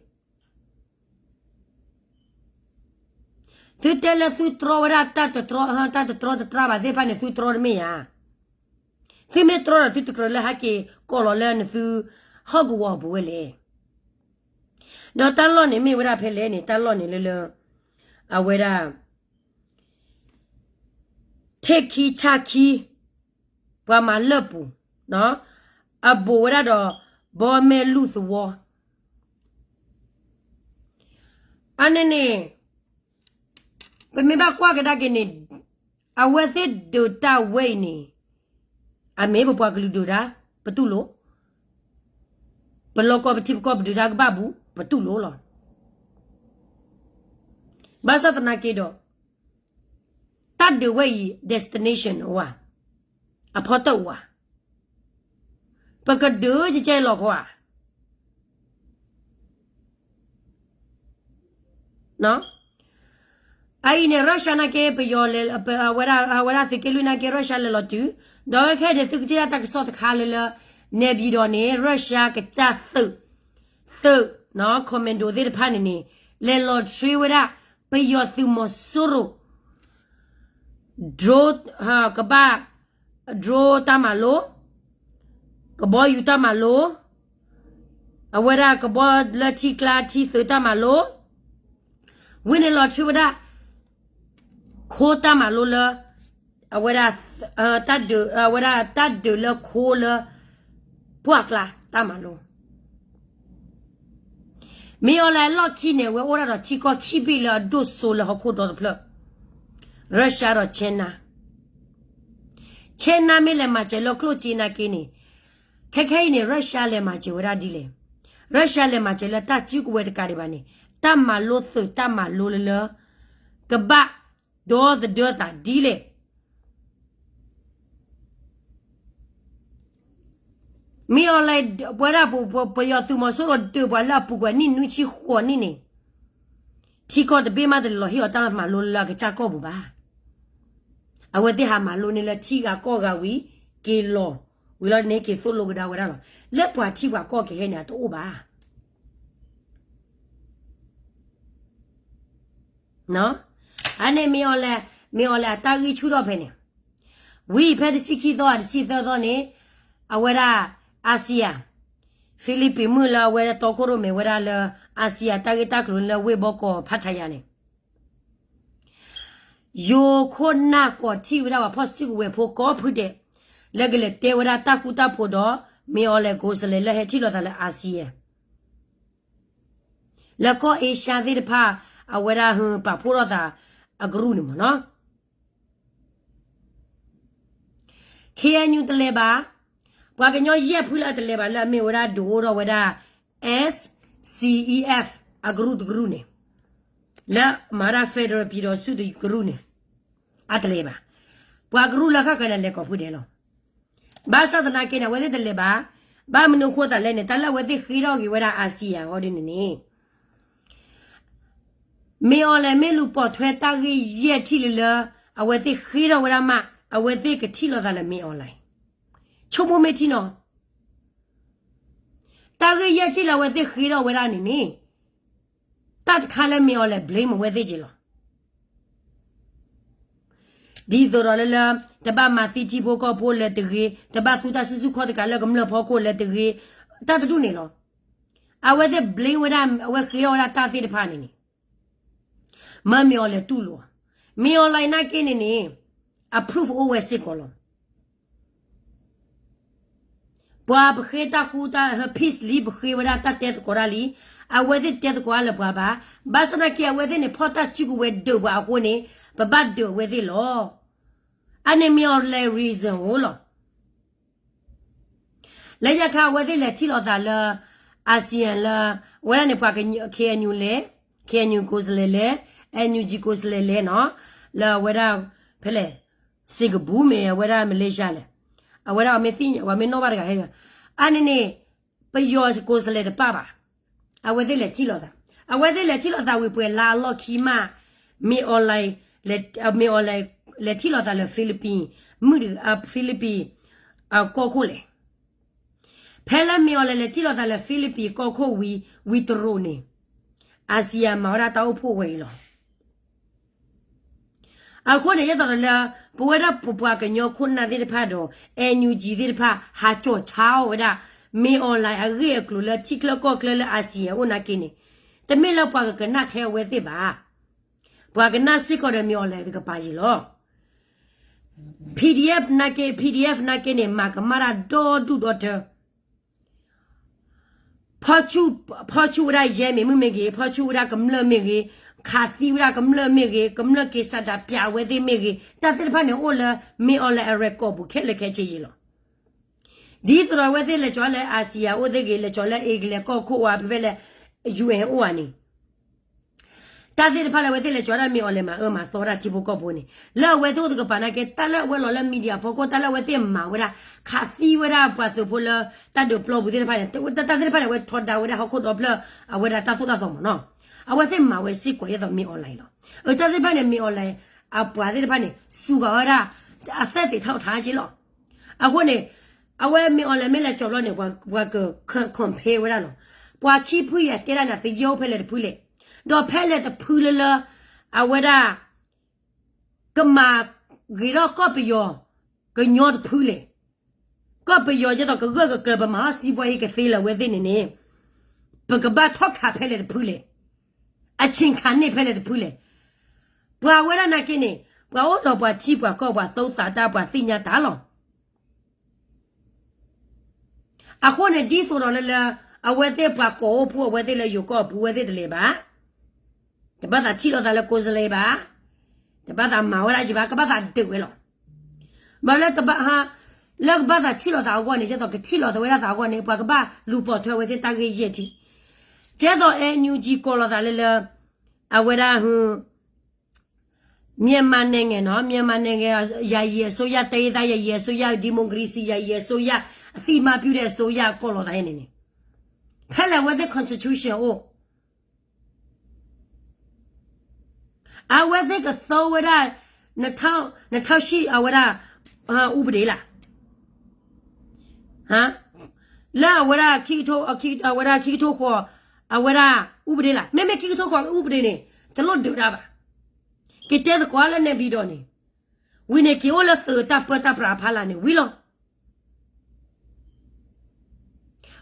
သုတဲလၢသုတြီဝဲဒၣ်တၢ်တတြီ တၢ်တတြီတတြၢ်ဘၣ်သ့ၣ်တဖၣ်န့ၣ် သုတြီတမ့ၢ်ဧါ. သုမ့ၢ်တြီဒီးသုတကြၢးလၢဟဲက့ၤကိးလီၤလၢနသုဟီၣ်ကဝီၤအပူၤဝဲလဲၣ်. ဒီးတၢ်လီၢ်န့ၣ်မ့ၢ်ဝဲဒၣ်ဖဲလဲၣ်န့ၣ် တၢ်လီၢ်န့ၣ်လၢလၢ အဝဲဒၣ် ထ့ၣ်ခံဆၣ်ခံ ပှၤမၤလၢၢ်ပူၤ အဘူးဝဲဒၣ်ဒီး ဘီမဲလုၢ်သဝီ အန့ၣ်န့ၣ် ပမ့ၢ်ဘၣ်ကွၢ်ကဒါက့ၤန့ၣ် အဝဲသ့ၣ်ဒုးတၢ်ဝဲအံၤန့ၣ် အမ့ၢ်ပပှၤကလုာ်ဒုးတၢ် ပတူၢ်လိာ်, ပလီၢ်ကီၢ်ပထံပကီၢ်ပဒုးတၢ်ကဘၣ်ဘူး ပတူၢ်လိာ်လီၤ. ဘၣ်ဆၣ်သနာ်က့ဒီး တၢ်ဒုးဝဲအံၤ destination အိၣ်ဧါ, အဖီတၢၣ်အိၣ်ဧါ, ပကဒုးကကဲလီၤခီဧါ. အအံၤန့ၣ် Russia နာ်က့ ပယီၤလဲၤ အဝဲဒၣ်သုးက့လွံၢ်နာ်က့ Russia လဲၤလီၤတုၤ, ဒီးခဲအံၤန့ၣ် သုကထံၣ်ဒၣ်တၢ်ကစီၣ်တခါလၢလၢ နဲဘံၤဒီးန့ၣ် Russia ကစၢ်သုး သုး commando သ့ၣ်တဖၣ်န့ၣ်န့ၣ် လဲၤလီၤဆှၢဝဲဒၣ် ပယီၤသုးမီၤစိရိၤ drone ကဘၣ် drone တၢ်မၤလိ, ကဘီယူၤတၢ်မၤလိ, အဝဲဒၣ်ကဘီလၢထံကျါထံသုးတၢ်မၤလိ, ဝံၤန့ၣ်လီၤဆှၢဝဲဒၣ် ခိတၢ်မၤလိလၢ အဝဲဒၣ် တၢ်ဒုး အဝဲဒၣ်တၢ်ဒုးလၢခိလၢ ပှၢ်ကျါတၢ်မၤလိ မ့ၢ်အီၤလၢအလီၢ်ခံန့ၣ် အဝဲအိၣ်ဒၣ်ဒီးထံကီၢ်ခံဘ့ၣ်လၢအဒိၣ်စိလၢဟီၣ်ခိၣ်ဒီတဖျၢၣ်, Russia ဒီး China, China မ့ၢ်လဲၤမၤစၢၤလၢကျိၣ်စ့နာ်က့န့ၣ်, ခဲခဲအံၤန့ၣ် Russia လဲၤမၤစၢၤဝဲဒၣ်ဒ်လဲၣ်, Russia လဲၤမၤစၢၤလၢတၢ်စုကဝဲၤတကးဒံးဘၣ်န့ၣ်, တၢ်မၤလိသုးတၢ်မၤလိလၢလၢ ကဘၣ်ဒီသဒၢသးဒ်လဲၣ် မ့ၢ်အီၤလဲၣ် ပဝဲဒၣ်ပ ပယီၤသုးမီၤစိရိၤဒုးပှၤလၢအပူၤကွံာ်နံၣ် နွံဆံဃိးနံၣ်န့ၣ်, ထံကီၢ်တဘ့ၣ်မးတလဲၤလီၤဟ့ၣ်အီၤတၢ်မၤလိလၢအကစၢ်ကီၢ်ပူၤဘၣ်. အဝဲသ့ၣ်ဟးမၤလိန့ၢ်လၢထံဂၤကီၢ်ဂၤဝံၤ က့ၤလီၤဝံၤလီၤန့ၣ် က့ၤသိၣ်လိကဒါဝဲဒၣ်လီၤ. လၢပှၤထံပှၤကီၢ်ကဟဲန့ၣ် အတအိၣ်ဘၣ် အန့ၣ်မ့ၢ်အီၤလဲၣ်, မ့ၢ်အီၤလဲၣ်အတၢ်ဂံၢ်ဆူၣ်ထီၣ်ဖဲန့ၣ်, ဝံၤဖဲတဆံခံသီ တဆံသၢသီန့ၣ်, အဝဲဒၣ် Asia, Philippines မုၣ်လၢအဝဲတီခိၣ်ရိၣ်မဲာ်ဝဲဒၣ်လၢ Asia တၢ်ဂ့ၢ်တၢ်ကျိၤလၢဝ့ၢ်ဘီကီၢ် Pattaya န့ၣ် ယိၤခိၣ်နၢ်ကီၢ်ထံၣ်ဝဲဒၣ်ပှၤဖီၣ်စုကဝဲၤဖိကိးဖုဒဲး, လၢကလဲၤတဲဝဲဒၣ်တၢ်ဃူတၢ်ဖိးဒီး မ့ၢ်အီၤလဲၣ် ကိုယ်စားလှယ် လၢဟဲထံၣ်လိာ်သးလၢ Asia လၢကီၢ်အ့ရှါသ့ၣ်တဖၣ် အဝဲဒၣ်ဟူပာ်ဖှိၣ်ထီၣ်သးအကရူၢ်န့ၣ်မ့ၢ်နီၤ. KNU တလဲၤဘၣ်, ပှၤကညီယဲၢ်ဖုလၢအတလဲၤဘၣ်လၢအမ့ၢ်ဝဲဒၣ်ဒုးအိၣ်ထီၣ်ဝဲဒၣ် SCEF အကရူၢ်တကရူၢ်န့ၣ်, လၢမၤဒၣ် federal ပံၤဒီးဆူၣ်တကရူၢ်န့ၣ်, အတလဲၤဘၣ်. ပှၤကရူၢ်လၢဃၣ်ဃၢၤန့ၣ် လဲၤကိးဖုဒဲးလီၤ. ဘၣ်ဆၣ်သနာ်က့န့ၣ် အဝဲသ့ၣ်တလဲၤဘၣ်. ဘၣ်မနုၤဃိသးလဲၣ်န့ၣ် တၢ်လၢအဝဲသ့ၣ်ဃ့ထီၣ်က့ၤဝဲဒၣ် Asia အဂီၢ်ဒ်န့ၣ်န့ၣ် မ့ၢ်အီၤလဲၣ် မ့ၢ်လူၤပိာ်ထွဲတၢ်ဂ့ၢ်ယဲၢ်ထံၣ်လၢလၢ အဝဲသ့ၣ်ဃ့ထီၣ်ဝဲဒၣ်မး အဝဲသ့ၣ်ကထံၣ်လိာ်သးလၢ မင်းအောင်လှိုင် ဆိကမိၣ်မ့ၢ်ထံနီၤ တၢ်ဂ့ၢ်ယဲၢ်ထံၣ်လၢအဝဲသ့ၣ်ဃ့ထီၣ်ဝဲဒၣ်န့ၣ်န့ၣ် တၢ်တခါလၢ မင်းအောင်လှိုင် blame အဝဲသ့ၣ်က့ၤလီၤ. ဒ်သိးဒီးလၢလၢ တဘၣ်မၤသံထံဖိကီၢ်ဖိလၢတဂ့ၤ, တဘၣ်သူတၢ်စုဆူၣ်ခီၣ်တကးလၢကမျၢၢ်ဖီခိၣ်လၢတဂ့ၤ, တၢ်တဒူၣ်န့ၣ်လီၤ. အဝဲသ့ၣ် blame ဝဲဒၣ် အဝဲဃ့ထီၣ်ဝဲဒၣ်တၢ်သ့ၣ်တဖၣ်န့ၣ်န့ၣ် မၢ မင်းအောင်လှိုင် တူၢ်လိာ်, မင်းအောင်လှိုင် နာ်က့န့ၣ်န့ၣ် အ proof အိၣ်ဝဲစ့ၢ်ကီးလီၤ. ပှၤပဃ့တၢ်ဃူတၢ် ဟၢ peace လံ ပဃ့ဝဲဒၣ်တၢ်တဲသကိးတၢ်လံ, အဝဲသ့ၣ်တဲသကိးတၢ်လၢပှၤဘၣ်, ဘၣ်ဆၣ်သနာ်က့ အဝဲသ့ၣ်န့ၣ် ဖီၣ်တၢ်စုကဝဲၤဒုးပှၤအဃိန့ၣ် ပဘၣ်ဒုးအဝဲသ့ၣ်လီၤ. အန့ၣ် မင်းအောင်လှိုင် reason အိၣ်လီၤ. လၢညါခါ အဝဲသ့ၣ်လဲၤထံၣ်လိာ်သးလၢ ASEAN လၢ အဝဲဒၣ်န့ၣ် ပှၤ KNU လဲၤ, KNU ကိုယ်စားလှယ်လဲၤ, NUG ကိုယ်စားလှယ်လဲၤနီၤ, လၢအဝဲဒၣ် ဖဲလဲၣ် စင်္ကာပူမ့ၢ် အဝဲဒၣ် မလေးရှားလဲၣ်, အဝဲဒၣ် ပှၤမ့ၢ်နီၣ်ဘၣ်တဂၤဟဲ, အန့ၣ်န့ၣ် ပယီၤ ကိုယ်စားလှယ် တပၣ်ဘၣ်. အဝဲသ့ၣ်လဲၤထံၣ်လိာ်သး, အဝဲသ့ၣ်လဲၤထံၣ်လိာ်သးဝံၤပှဲၤလါအလီၢ်ခံမး, မင်းအောင်လှိုင် လဲၤထံၣ်လိာ်သးလၢ Philippines, မုၢ် Philippines ကီၢ်ခိၣ်လဲၣ်. ဖဲလၢ မင်းအောင်လှိုင် လဲၤထံၣ်လိာ်သးလၢ Philippines ကီၢ်ခိၣ်ဝံၤ ဝံၤတရူးန့ၣ် ASEAN မၤဝဲဒၣ်တၢ်အိၣ်ဖှိၣ်ဝဲအံၤလီၤ. အဃိန့ၣ် ယသးဒီးလၢ ပဝဲဒၣ်ပပှၤကညီခိၣ်နၢ်သ့ၣ်တဖၣ်ဒီး NUG သ့ၣ်တဖၣ် ဟးကၠီၣ်ဆါအီၣ်ဝဲဒၣ် မင်းအောင်လှိုင် အဂ့ၢ်အကျိၤလၢထံချၢကီၢ်ချၢလၢ ASEAN အိၣ်နာ်က့န့ၣ် တမ့ၢ်လၢပှၤကကနၣ်ထဲအဝဲသ့ၣ်ဘၣ်. ပှၤကနၣ်စ့ၢ်ကီးဒီး မင်းအောင်လှိုင် တကပၤယံၤလီၤ. PDF နာ်က့, PDF နာ်က့န့ၣ် မၤကမၣ်တၢ်ဒီဒူၣ်ဒီထၢ ဖီၣ်ဆူၣ်ဝဲဒၣ်ယဲမ့ၢ်မုၢ်မ့ၢ်ဂ့ၤ, ဖီၣ်ဆူၣ်ဝဲဒၣ်ကမျၢၢ်မ့ၢ်ဂ့ၤ, ခးသံဝဲဒၣ်ကမျၢၢ်မ့ၢ်ဂ့ၤ, ကမျၢၢ်က့ၤစးဒးပၠးအဝဲသ့ၣ်မ့ၢ်ဂ့ၤ, တၢ်သ့ၣ်တဖၣ်န့ၣ်အိၣ်လၢ မင်းအောင်လှိုင် အ record ပူၤခဲလၢာ်ခဲဆ့ယံၤလီၤ. ဒ်သိးဒီးအဝဲသ့ၣ်လဲၤကၠီၤလၢ ASEAN အိၣ်သ့ၣ်ဂ့ၤ, လဲၤကၠီၤလၢ အ့ကလဲၤကီၢ်ခိၣ်ဝဲ ဖဲဖဲလဲၣ် UN အိၣ်ဧါန့ၣ် တၢ်သ့ၣ်တဖၣ်လၢအဝဲသ့ၣ်လဲၤကၠီၤဒၣ် မင်းအောင်လှိုင် မၤအၢမၤသီဒၣ်ထံဖိကီၢ်ဖိန့ၣ် လၢအဝဲသ့ၣ်အိၣ်တကပၤနာ်က့ တၢ်လၢအဝဲလီၤလၢ media ဖီခိၣ် တၢ်လၢအဝဲသ့ၣ်မၤဝဲဒၣ် ခးသံဝဲဒၣ်ပှၤသုးဖိလၢ တၢ်ဒုးပျီပူၤသ့ၣ်တဖၣ်န့ၣ် တၢ်သ့ၣ်တဖၣ်န့ၣ် အဝဲထီဒါဝဲဒၣ်ဟီၣ်ခိၣ်ဒီဖျၢၣ် အဝဲဒၣ်တၢ်သိၣ်တၢ်သီမ့ၢ်နီၤ. အဝဲသ့ၣ်မၤဝဲစ့ၢ်ကီး ယဲသိး မင်းအောင်လှိုင် လီၤ. အတၢ်သ့ၣ်တဖၣ်န့ၣ် မင်းအောင်လှိုင် အပှၤသ့ၣ်တဖၣ်န့ၣ် စူၤဂၤဝဲဒၣ် အသက်သေထီၣ်ထါက့လီၤ. အဃိန့ၣ် အဝဲ မင်းအောင်လှိုင် မ့ၢ်လဲၤကၠီၤဘျီန့ၣ် ပှၤက compare ဝဲဒၣ်လီၤ. ပှၤခံဖုယၤတဲဒၣ်န့ၣ် သယဲအိၣ်ဖဲလဲၣ်တဖုလဲၣ်. ဒီးဖဲလဲၣ်တဖုလၢလၢ အဝဲဒၣ် ကမၤဂ့ၤထီၣ်ကီၢ်ပယီၤ ကညီတဖုလဲၣ်. ကီၢ်ပယီၤယဲသိးကဂၢၢ်ကကျၢၤ ပမၤဟီၣ်စံးဘှီအံၤကသ့လၢၤဝဲသ့ၣ်န့ၣ်န့ၣ် ပကဘၣ်ထီၣ်ခးဖဲလဲၣ်တဖုလဲၣ်. အဆ့ၣ်ခးန့ၢ်ဖဲလဲၣ်တဖုလဲၣ်. ပှၤဝဲဒၣ်နာ်က့န့ၣ် ပှၤအိၣ်ဒီးပှၤထံပှၤကီၢ် ပှၤသိသးတၢ် ပှၤသ့ၣ်ညါတၢ်လီၤ. အဃိန့ၣ် ဒ်သိးဒီးလၢလၢ အဝဲသ့ၣ်ပှၤကိးအိၣ်ဖှိၣ်အဝဲသ့ၣ်လၢယိၤကီၢ်ပူၤ အဝဲသ့ၣ်တလဲၤဘၣ်. တဘၣ်သးထံၣ်လိာ်သးလၢ ကိုယ်စားလှယ် ဘၣ်. တဘၣ်သးမၤဝဲဒၣ်ယံၤဘၣ်, ကဘၣ်သးဒုးဝဲလီၤ. ဘၣ်လၢကဘၣ်ဟး လၢကဘၣ်သးထံၣ်လိာ်သးအဂီၢ်န့ၣ် ယဲသိးကထံၣ်လိာ်သးဝဲဒၣ်သးအဂီၢ်န့ၣ် ပှၤကဘၣ်လူၤပိာ်ထွဲဝဲသ့ၣ်တၢ်ဂ့ၢ်ယဲၢ်ထံၣ်. ယဲသိး NUG ကိးလိာ်သးလၢလၢ အဝဲဒၣ် မြန်မာနိုင်ငံနော်, မြန်မာနိုင်ငံ ယာယီအစိုးရ, တိုင်းရင်းသားယာယီအစိုးရ, ဒီမိုကရေစီယာယီအစိုးရ, အသိအမှတ်ပြုတဲ့အစိုးရ ကိးလိာ်သးန့ၣ်န့ၣ်, ဖဲလဲၣ်အဝဲသ့ၣ် constitution အိၣ်, အဝဲသ့ၣ်ကသိဝဲဒၣ် နထီၣ်ရှံၣ် အဝဲဒၣ် ဥပဒေ လၢ လၢအဝဲဒၣ် အဝဲဒၣ်ခံကထိဃိး အဝဲဒၣ် ဥပဒေ လၢ မ့မ့ၢ်ခံကထိဃိး ဥပဒေ န့ၣ် တလိၣ်ဒုးတၢ်ဘၣ်. ကတဲသကိးလၢန့ၣ်ဘံၤဒီးန့ၣ်, ဝံၤန့ၣ်က့ၤအိၣ်လၢသုးတၢ်ပၢတၢ်ပြးအဖီလာ်န့ၣ်ဝံၤလီၤ.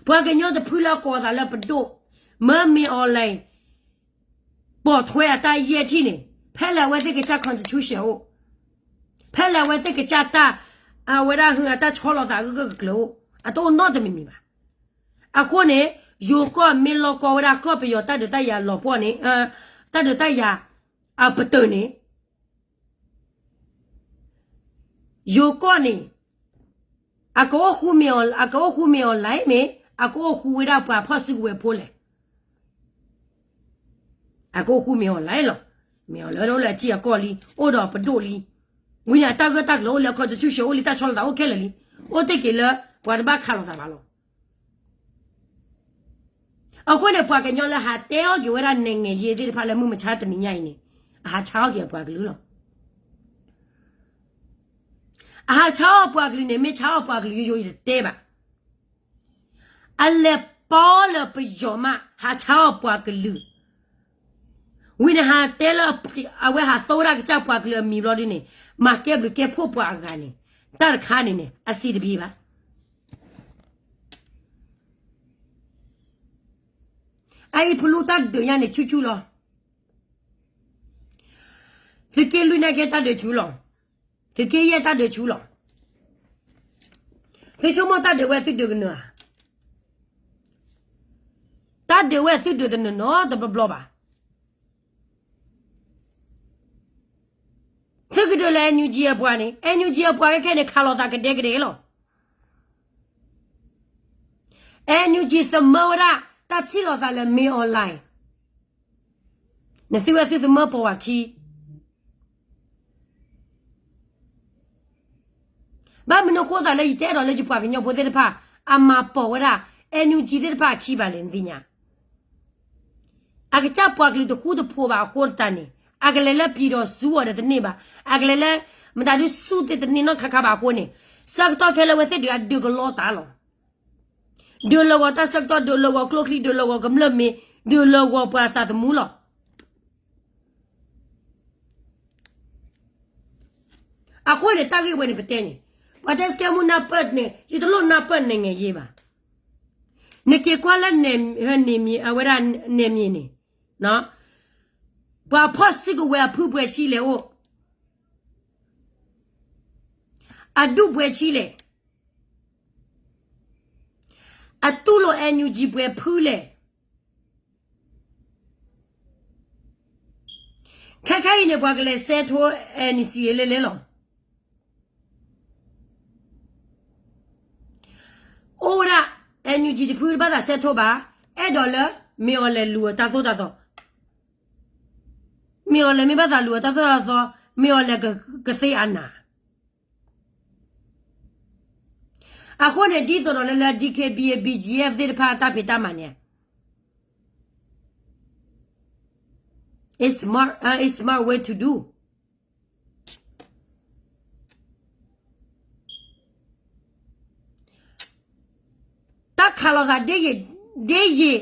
ပှၤကညီတဖုလၢကိးသးလၢပဒိၣ်, မၢမ့ၢ်အီၤလဲၣ် ပိာ်ထွဲအတၢ်ယဲၢ်ထံၣ်န့ၣ်, ဖဲလဲၣ်အဝဲသ့ၣ်ကစၢ် constitution အိၣ်, ဖဲလဲၣ်အဝဲသ့ၣ်ကစၢ်တၢ်, အဝဲဒၣ်ဟုအတၢ်ဆီလီၤသးအဂၢၢ်ဂၢၢ်ကျၢၤကျၢၤအိၣ်, အတအိၣ်နီတမံၤမံၤဘၣ်. အဃိန့ၣ်, ယိၤကီၢ်မ့ၢ်လီၤကီဝဲဒၣ်ကီၢ်ပယီၤတၢ်ဒုးတၢ်ယၤလီၤပှီၢ်န့ၣ်, တၢ်ဒုးတၢ်ယၤအပတုာ်န့ၣ် ယိၤကီၢ်န့ၣ်, အကအိၣ်ဃူမ့ၢ်အီၤ, အကအိၣ်ဃူမ့ၢ်အီၤလဲၣ်မ့ၢ်, အကအိၣ်ဃူဝဲဒၣ်ပှၤဖီၣ်စုကဝဲၤဖိလဲၣ်. အကအိၣ်ဃူမ့ၢ်အီၤလဲၣ်လီၤ. မ့ၢ်အီၤလဲၣ်အိၣ်လၢအထံအကီၢ်လံ, အိၣ်ဒီးပဒိၣ်လံ. ဝံၤန့ၣ် အတၢ်ဂၢၢ်တၢ်ကျၢၤအိၣ်လံ, အ constitution အိၣ်လံ, တၢ်ဆီလီၤသးအိၣ်ခဲလၢာ်လံ. အိၣ်တ့ၢ်က့ၤလၢပှၤတဘၣ်ခးလိာ်သးဘၣ်လီၤ. အဃိန့ၣ် ပှၤကညီလၢဟးတဲအီၣ်က့ၤဝဲဒၣ် နိုင်ငံရေး သ့ၣ်တဖၣ်လၢမုၢ်မဆါတနံၤညါအံၤန့ၣ်, အဟးဆါအီၣ်က့ၤအပှၤကလုာ်လီၤ. အဟးဆါအီၣ်ပှၤကလုာ်န့ၣ် မ့ၢ်ဆါအီၣ်ပှၤကလုာ်ယိယိယတတဲဘၣ်. အလဲၤပီလၢပယီၤမး ဟးဆါအီၣ်ပှၤကလုာ်. ဝံၤန့ၣ်ဟးတဲလၢ အဝဲဟးသီဝဲဒၣ်ကစၢ်ပှၤကလုာ်အမံၤဘျီဒ်န့ၣ် မၤကဲဘျုးကဲဖှိၣ်ပှၤအဂၤန့ၣ် တၢ်တခါန့ၣ်န့ၣ် အစံးတဘံၣ်ဘၣ်. အအံၤဖလူတၢ်ဒုးညါန့ၣ်ဆူၣ်ဆူၣ်လီၤ. သုးက့လွံၢ်နာ်က့တၢ်ဒုးဆူၣ်လီၤ. သုးက့ယဲၢ်တၢ်ဒုးဆူၣ်လီၤ. သုဆိကမိၣ်တၢ်ဒုးဝဲသုဒုးကနၢၤဧါ. တၢ်ဒုးဝဲသုဒုးတနၢၤနီတဘျီဘျီဘၣ်. သုကဒုးလၢ NUG အပှၤန့ၣ် NUG အပှၤခဲခဲန့ၣ် ခးလိာ်သးကဒဲကဒဲလီၤ. NUG သမၢဝဲဒၣ် တၢ်ထံၣ်လိာ်သးလၢ မင်းအောင်လှိုင် နသုဝဲသုသမၢပိာ်ဝဲခံ ဘၣ်မနုၤအဃိသတးလၢယတဲဒီးလၢယပှၤကညီဖိသ့ၣ်တဖၣ် အမၤပိာ်ဝဲဒၣ် NUG သ့ၣ်တဖၣ်အခံဘၣ်လဲၣ် နသ့ၣ်ညါ. အကစၢ်ပှၤကလုာ်တဃူတဖိးဘၣ်အဃိသတးန့ၣ် အကလဲၤလၢပျံၤဒီးစူအီၤဒီးတန့ၢ်ဘၣ်. အကလဲၤလၢ မတၤဒုးစူသ့တန့ၢ်နီတခါခါဘၣ်အဃိန့ၣ် ဆၢကတီၢ်ခဲလၢာ်ဝဲသ့ၣ်ဒုးအဒုးကလီတၢ်လီၤ. ဒုးလၢဂီၤတၢ်ဆၢကတီၢ် ဒုးလၢဂီၤကျိချံ ဒုးလၢဂီၤကမျၢၢ်မ့ၢ် ဒုးလၢဂီၤပှၤသးသမူလီၤ. အဃိန့ၣ် တၢ်ဂ့ၢ်ဝဲန့ၣ်ပတဲန့ၣ် ပှၤတဲစကဲမူနၢ်ပၢၢ်န့ၣ် ယတလိၣ်နၢ်ပၢၢ်နဲၣ်ငဲၤယ့ဘၣ်. နက့ၤကွၢ်လၢ အဝဲဒၣ် နယ်မြေန့ၣ် ပှၤဖီၣ်စုကဝဲၤအဖုပှဲၤဆံလဲၣ်အိၣ်, အဒူၣ်ပှဲၤဆံလဲၣ်, အတူၢ်လိာ် NUG ပှဲၤဖုလဲၣ်. ခဲခဲအံၤန့ၣ် ပှၤကလဲၤစဲးထိ NCA လဲၤလဲၤလီၤ. အိၣ်ဝဲဒၣ် NUG တဖုတဘၣ်သးစဲးထိဘၣ်, အဲၣ်ဒိးလၢ မင်းအောင်လှိုင် လူၤအတၢ်သိၣ်တၢ်သီ, မင်းအောင်လှိုင် မ့ၢ်ဘၣ်သးလူၤအတၢ်သိၣ်တၢ်သီ, မင်းအောင်လှိုင် ကသ့အနၤ. အဃိန့ၣ် ဒ်သိးဒီးလၢလၢ DKBA BGF သ့ၣ်တဖၣ်အတၢ်ဖံးတၢ်မၤန့ၣ် it's smart, uh, it's smart way to do. တၢ်ခးလိာ်သးဒ်ယံာ်, ဒ်ယံာ်,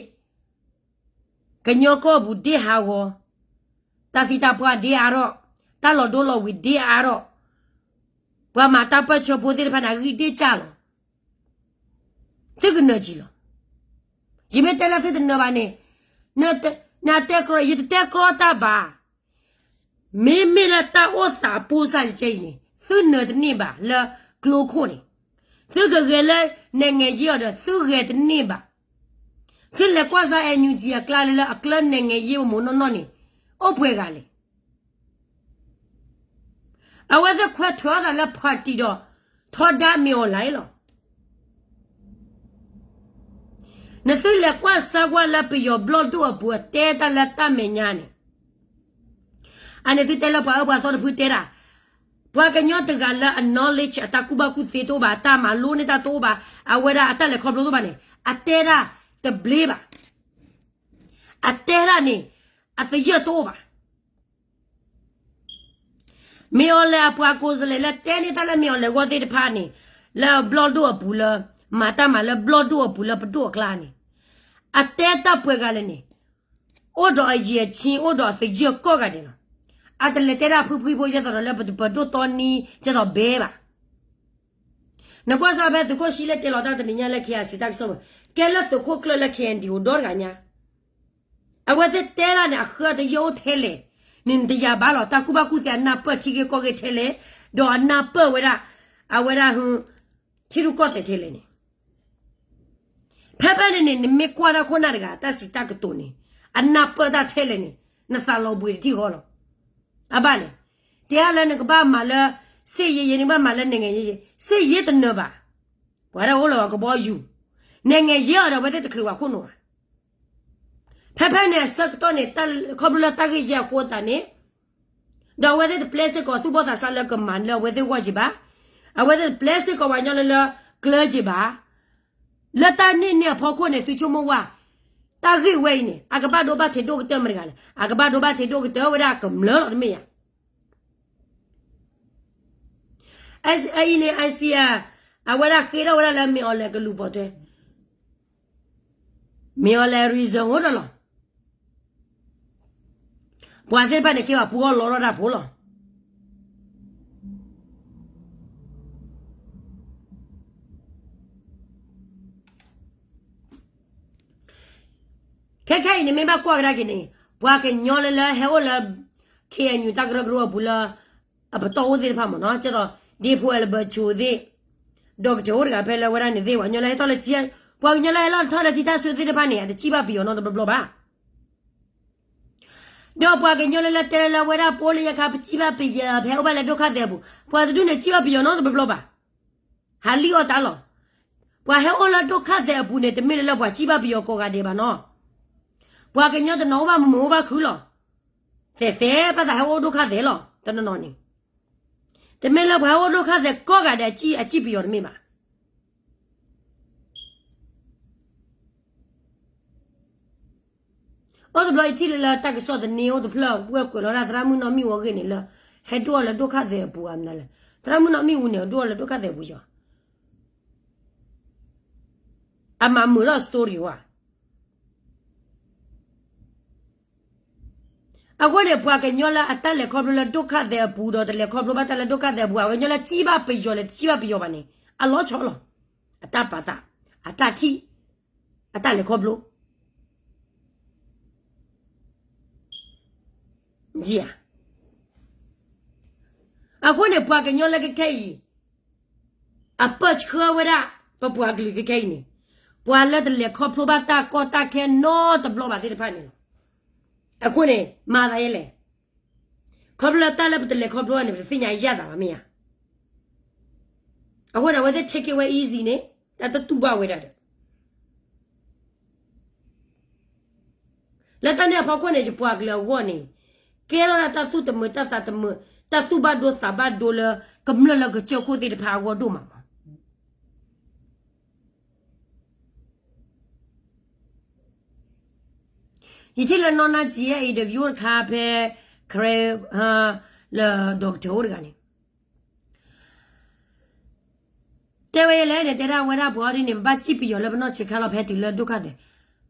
ကညီကီၢ်ပူၤဒ်ဟးဂီၤ, တၢ်သံတၢ်ပှၢ်ဒ်အါထီၣ်, တၢ်လီၤဒိလီၤဝံၤဒ်အါထီၣ်, ပှၤမၤတၢ်ပၢၢ်ဆၢဖိသ့ၣ်တဖၣ်န့ၣ် အဂံၢ်ဒ်ကၢ်လီၤ. သုကနၢၤကံလီၤ. ယမ့ၢ်တဲလၢသုတနၢၤဘၣ်န့ၣ်, နတဲကြီ, ယတတဲကြီတၢ်ဘၣ်. မ့မ့ၢ်လၢတၢ်အိၣ်သးအပိၢ်စၢ်ကဲအံၤန့ၣ် သုနၢၤတန့ၢ်ဘၣ်လၢကျိခိၣ်န့ၣ်, သုကဂဲၤလၢ နဲၣ်ငဲၤယ့အီၤဒီး သုဂဲၤတန့ၢ်ဘၣ်. သုလဲၤကွၢ်စါ NUG အကျါလၢလၢအကျၢ နဲၣ်ငဲၤယ့မိၢ်နီၢ်နီၢ်န့ၣ် အိၣ်ပှဲၤဂၤလဲၣ်. အဝဲသ့ၣ်ခွဲးထွဲးအသးလၢ party ဒီး ထီဒါ မင်းအောင်လှိုင် လီၤ. နသုလဲၤကွၢ်စါကွၢ်လၢပယီၤဘျီၣ်ဒိၣ်အပူၤအတဲတၢ်လၢတၢ်မဲာ်ညါန့ၣ်, အန့ၣ်သုတဲလၢပှၤအၢပှၤသီတဖုတဲတၢ်, ပှၤကညီတဂၤလၢအ knowledge အတၢ်ကူၣ်ဘၣ်ကူၣ်သ့တအိၣ်ဘၣ်, အတၢ်မၤလိန့ၢ်တၢ်တအိၣ်ဘၣ်, အဝဲဒၣ်အတၢ်လဲၤခီဖျိတအိၣ်ဘၣ်န့ၣ် အတဲဒၣ်တဘျ့ဘၣ်. အတဲဒၣ်န့ၣ် အသယၢၢ်တအိၣ်ဘၣ်. မင်းအောင်လှိုင် အပှၤကိးစလဲၣ်လၢတဲန့ၢ်တၢ်လၢ မင်းအောင်လှိုင် အဂီၢ်သ့ၣ်တဖၣ်န့ၣ်, လၢဘျီၣ်ဒိၣ်အပူၤလၢ, မၤတၢ်မၤလၢဘျီၣ်ဒိၣ်အပူၤလၢပဒိၣ်အကျါန့ၣ်, အတဲတၢ်ပှဲၤဂၤလဲၣ်န့ၣ်, အိၣ်ဒီးအယံာ်အဆံ အိၣ်ဒီးအသယၢၢ်ကိးဂၤဒဲးလီၤ. အတလဲၤတဲဒၣ်ဖုဖှံဖိ ဒ်သိးဒီးလၢပဒိၣ်တီနံ ဒ်သိးဘဲဘၣ်. နကွၢ်စၢ်ဖဲသုးခိၣ်ဆံလ့ၣ်တဲလီၤတၢ်တနံၤညါလၢ KIC တၢ်ကစီၣ်ပူၤ, ကဲလၢသုးခိၣ်ကျၢၢ်လၢ KNDO ဒီတဂၤညါ အဝဲသ့ၣ်တဲဒၣ်န့ၣ် အဃၢအသယၢၢ်အိၣ်ထဲလဲၣ်န့ၣ် နတယာ်ဘၣ်လီၤ. တၢ်ကူၣ်ဘၣ်ကူၣ်သ့ အနၢ်ပၢၢ်ထံဂ့ၢ်ကီၢ်ဂ့ၢ်ထဲလဲၣ်, ဒီးအနၢ်ပၢၢ်ဝဲဒၣ်, အဝဲဒၣ်, ထံရူၢ်ကီၢ်သဲးထဲလဲၣ်န့ၣ်, ဖဲဖဲန့ၣ်န့ၣ် နမ့ၢ်ကွၢ်တၢ်ခိၣ်နၢ်တဂၤ တၢ်စံးတၢ်ကတိၤန့ၣ်, အနၢ်ပၢၢ်တၢ်ထဲလဲၣ်န့ၣ်, နသးလီၤဘှံးတထံၣ်ဃီလီၤ. အဘၣ်လဲၣ်, တဲဒၣ်လၢနကဘၣ်မၤလၢ စစ်ရေးရေး နကဘၣ်မၤလၢ နိုင်ငံရေးရေး, စစ်ရေး တနၢၤဘၣ်. ပှၤဒၣ်အိၣ်လီၤကဘီယူၤ, နိုင်ငံရေး အီၤဒီး အဝဲသ့ၣ်တချုးဝဲခိၣ်နူာ်ဘၣ်. ဖဲဖဲန့ၣ်အဆၢကတီၢ်န့ၣ် ခီဖျိလၢတၢ်ဂ့ၢ်ယဲၢ်အဃိသတးန့ၣ်, ဒီးအဝဲသ့ၣ်တပျဲစ့ၢ်ကီးသူၣ်ဘီၣ်သးစၢ်လၢကမၤလၢအဝဲသ့ၣ်ဂီၢ်က့ၤဘၣ်, အဝဲသ့ၣ်တပျဲစ့ၢ်ကီးပှၤကညီလၢလၢကျၢၤက့ၤဘၣ်, လၢတၢ်န့ၢ်န့ၢ်အဖီခိၣ်န့ၣ် သုဆိကမိၣ်ဝဲ, တၢ်ဂ့ၢ်ဝဲအံၤန့ၣ် အကဘၣ်ဒိဘၣ်ထံးဒိၣ်ကတၢၢ်မတၤတဂၤလဲၣ်, အကဘၣ်ဒိဘၣ်ထံးဒိၣ်ကတၢၢ်ဝဲဒၣ်ကမျၢၢ်လီၤတမ့ၢ်ဧါ. အအံၤန့ၣ် အစံးဧါ, အဝဲဒၣ်ဃ့ထီၣ်ဝဲဒၣ်လၢမ့ၢ်အီၤလဲၣ်ကလူၤပိာ်ထွဲ, မ့ၢ်အီၤလဲၣ် reason အိၣ်ဒီးလီၤ. ပှၤသ့ၣ်တဖၣ်န့ၣ်ကဲဘၣ်ပှၤလီထီၣ်တၢ်ဖိလီၤ. ခဲခဲအံၤန့ၣ် မ့ၢ်ဘၣ်ကွၢ်ကဒါက့ၤန့ၣ် ပှၤကညီလၢလၢဟဲအိၣ်လၢ ခ့ၣ်အဲၣ်ယူၣ် တၢ်ကရၢကရိအပူၤလၢ အပတီၢ်အိၣ်သ့ၣ်တဖၣ်မ့ၢ်နီၤ, ကဲသိး ဒ့ဖိအဲလဘၢၣ်ဆိသ့ၣ်, ဒီးကတၢၢ်အိၣ်တဂၤဖဲလၢဝဲဒၣ်န့ၣ်သ့ၣ် ပှၤကညီလၢဟဲထီၣ်လၢထံ, ပှၤကညီလၢဟဲလီၤထီၣ်လၢထံတၢ်စိၤသ့ၣ်တဖၣ်န့ၣ် အတစံးဘၣ်ပယီၤနီတဘျီဘျီဘၣ်. ဒီးပှၤကညီလၢလၢတဲလၢလၢဝဲဒၣ်ပအိၣ်လၢညါခါ ပစံးဘၣ်ပယီၤ ဖဲအိၣ်ဘၣ်လၢဒိၣ်ခါသဲးအပူၤ, ပှၤတဒူၣ်န့ၣ် စံးဘၣ်ပယီၤနီတဘျီဘျီဘၣ်. ဟးလံၣ်အီၣ်တၢ်လီၤ. ပှၤဟဲအိၣ်လၢဒိၣ်ခါသဲးအပူၤန့ၣ် တမ့ၢ်လၢလၢပှၤစံးဘၣ်ပယီၤကိးဂၤဒဲးဘၣ်နီၤ. ပှၤကညီတနီၤအိၣ်ဘၣ်မုာ်မုာ်အိၣ်ဘၣ်ခုလီၤ. သဲးသဲးဘၣ်သးဟဲအိၣ်ဒိၣ်ခါသဲးလီၤ တနီၤနီၤန့ၣ်. တမ့ၢ်လၢပှၤဟဲအိၣ်ဒိၣ်ခါသဲးကိးဂၤဒဲး အစံးပယီၤတမ့ၢ်ဘၣ်. အိၣ်တဘျီအံၤထံၣ်လၢလၢတၢ်ကစီၣ်သန့အိၣ်တဖျၢၣ် ဝဲကွဲးလီၤဒၣ်သရၣ်မုၣ်နီၢ်မံၣ်ဝဲဂ့ၢ်န့ၣ်လၢ ဟဲဒိၣ်အီၤလၢဒိၣ်ခါသဲးအပူၤဧါမနုၤလဲၣ်. သရၣ်မုၣ်နီၢ်မံၣ်ဝဲန့ၣ် ဒိၣ်အီၤလၢဒိၣ်ခါသဲးအပူၤယီၤ. အမၤမုာ်ထီၣ် story ဝဲ. အဃိန့ၣ် ပှၤကညီလၢအတၢ်လဲၤခီဖျိလၢဒိၣ်ခါသဲးအပူၤဒီး တလဲၤခီဖျိဘၣ်တၢ်လၢဒိၣ်ခါသဲးအပူၤ ပှၤကညီလၢစံးဘၣ်ပယီၤလဲၣ် တစံးဘၣ်ပယီၤဘၣ်န့ၣ် အလီၤဆီလီၤ. အတၢ်ပာ်သး, အတၢ်ထံၣ်, အတၢ်လဲၤခီဖျိ ယံဧါ. အဃိန့ၣ် ပှၤကညီလၢခဲခဲအံၤ အပၢၢ်ဆှၢဝဲဒၣ် ပပှၤကလုာ်ခဲခဲအံၤန့ၣ် ပှၤလၢတလဲၤခီဖျိဘၣ်တၢ်ကီတၢ်ခဲနီတဘျီဘၣ်သ့ၣ်တဖၣ်န့ၣ်လီၤ. အဃိန့ၣ် မၤသးဒ်လဲၣ်. ခီဖျိလၢတၢ်လၢပတလဲၤခီဖျိဘၣ်န့ၣ် ပတသ့ၣ်ညါယၣ်သးဘၣ်မ့ၢ်ဧါ. အဃိန့ၣ် အဝဲသ့ၣ် take it away easy န့ၣ် တၢ်တတူၢ်ဘၣ်ဝဲဒၣ်ဒီး လၢတၢ်န့ၣ်အဖီခိၣ်န့ၣ် ယပှၤကလုာ်အဂီၢ်န့ၣ် ကဲထီၣ်ဒၣ်တၢ်သူၣ်တမုာ်တၢ်သးတမုာ် တၢ်သူၣ်ဘၣ်ဒိသးဘၣ်ဒိလၢ ကမျၢၢ်လၢကစၢၢ်ခိၣ်သ့ၣ်တဖၣ်အဂီၢ်ဒိၣ်မးမး. ယထံၣ်လၢနီၢ်နၢ်ကံ interview တခါဖဲ ခရဲ လၢ doctor အိၣ်တဂၤန့ၣ် တဲဝဲယဲလဲၣ်န့ၣ် တဲဒၣ်ဝဲဒၣ်ပှၤအီၤဒ်န့ၣ် ဘၣ်စံၣ်ပယီၤလၢပနီၢ်ဆံးခါလီၤ ဖဲတုၤလၢဒိၣ်ခါသဲး,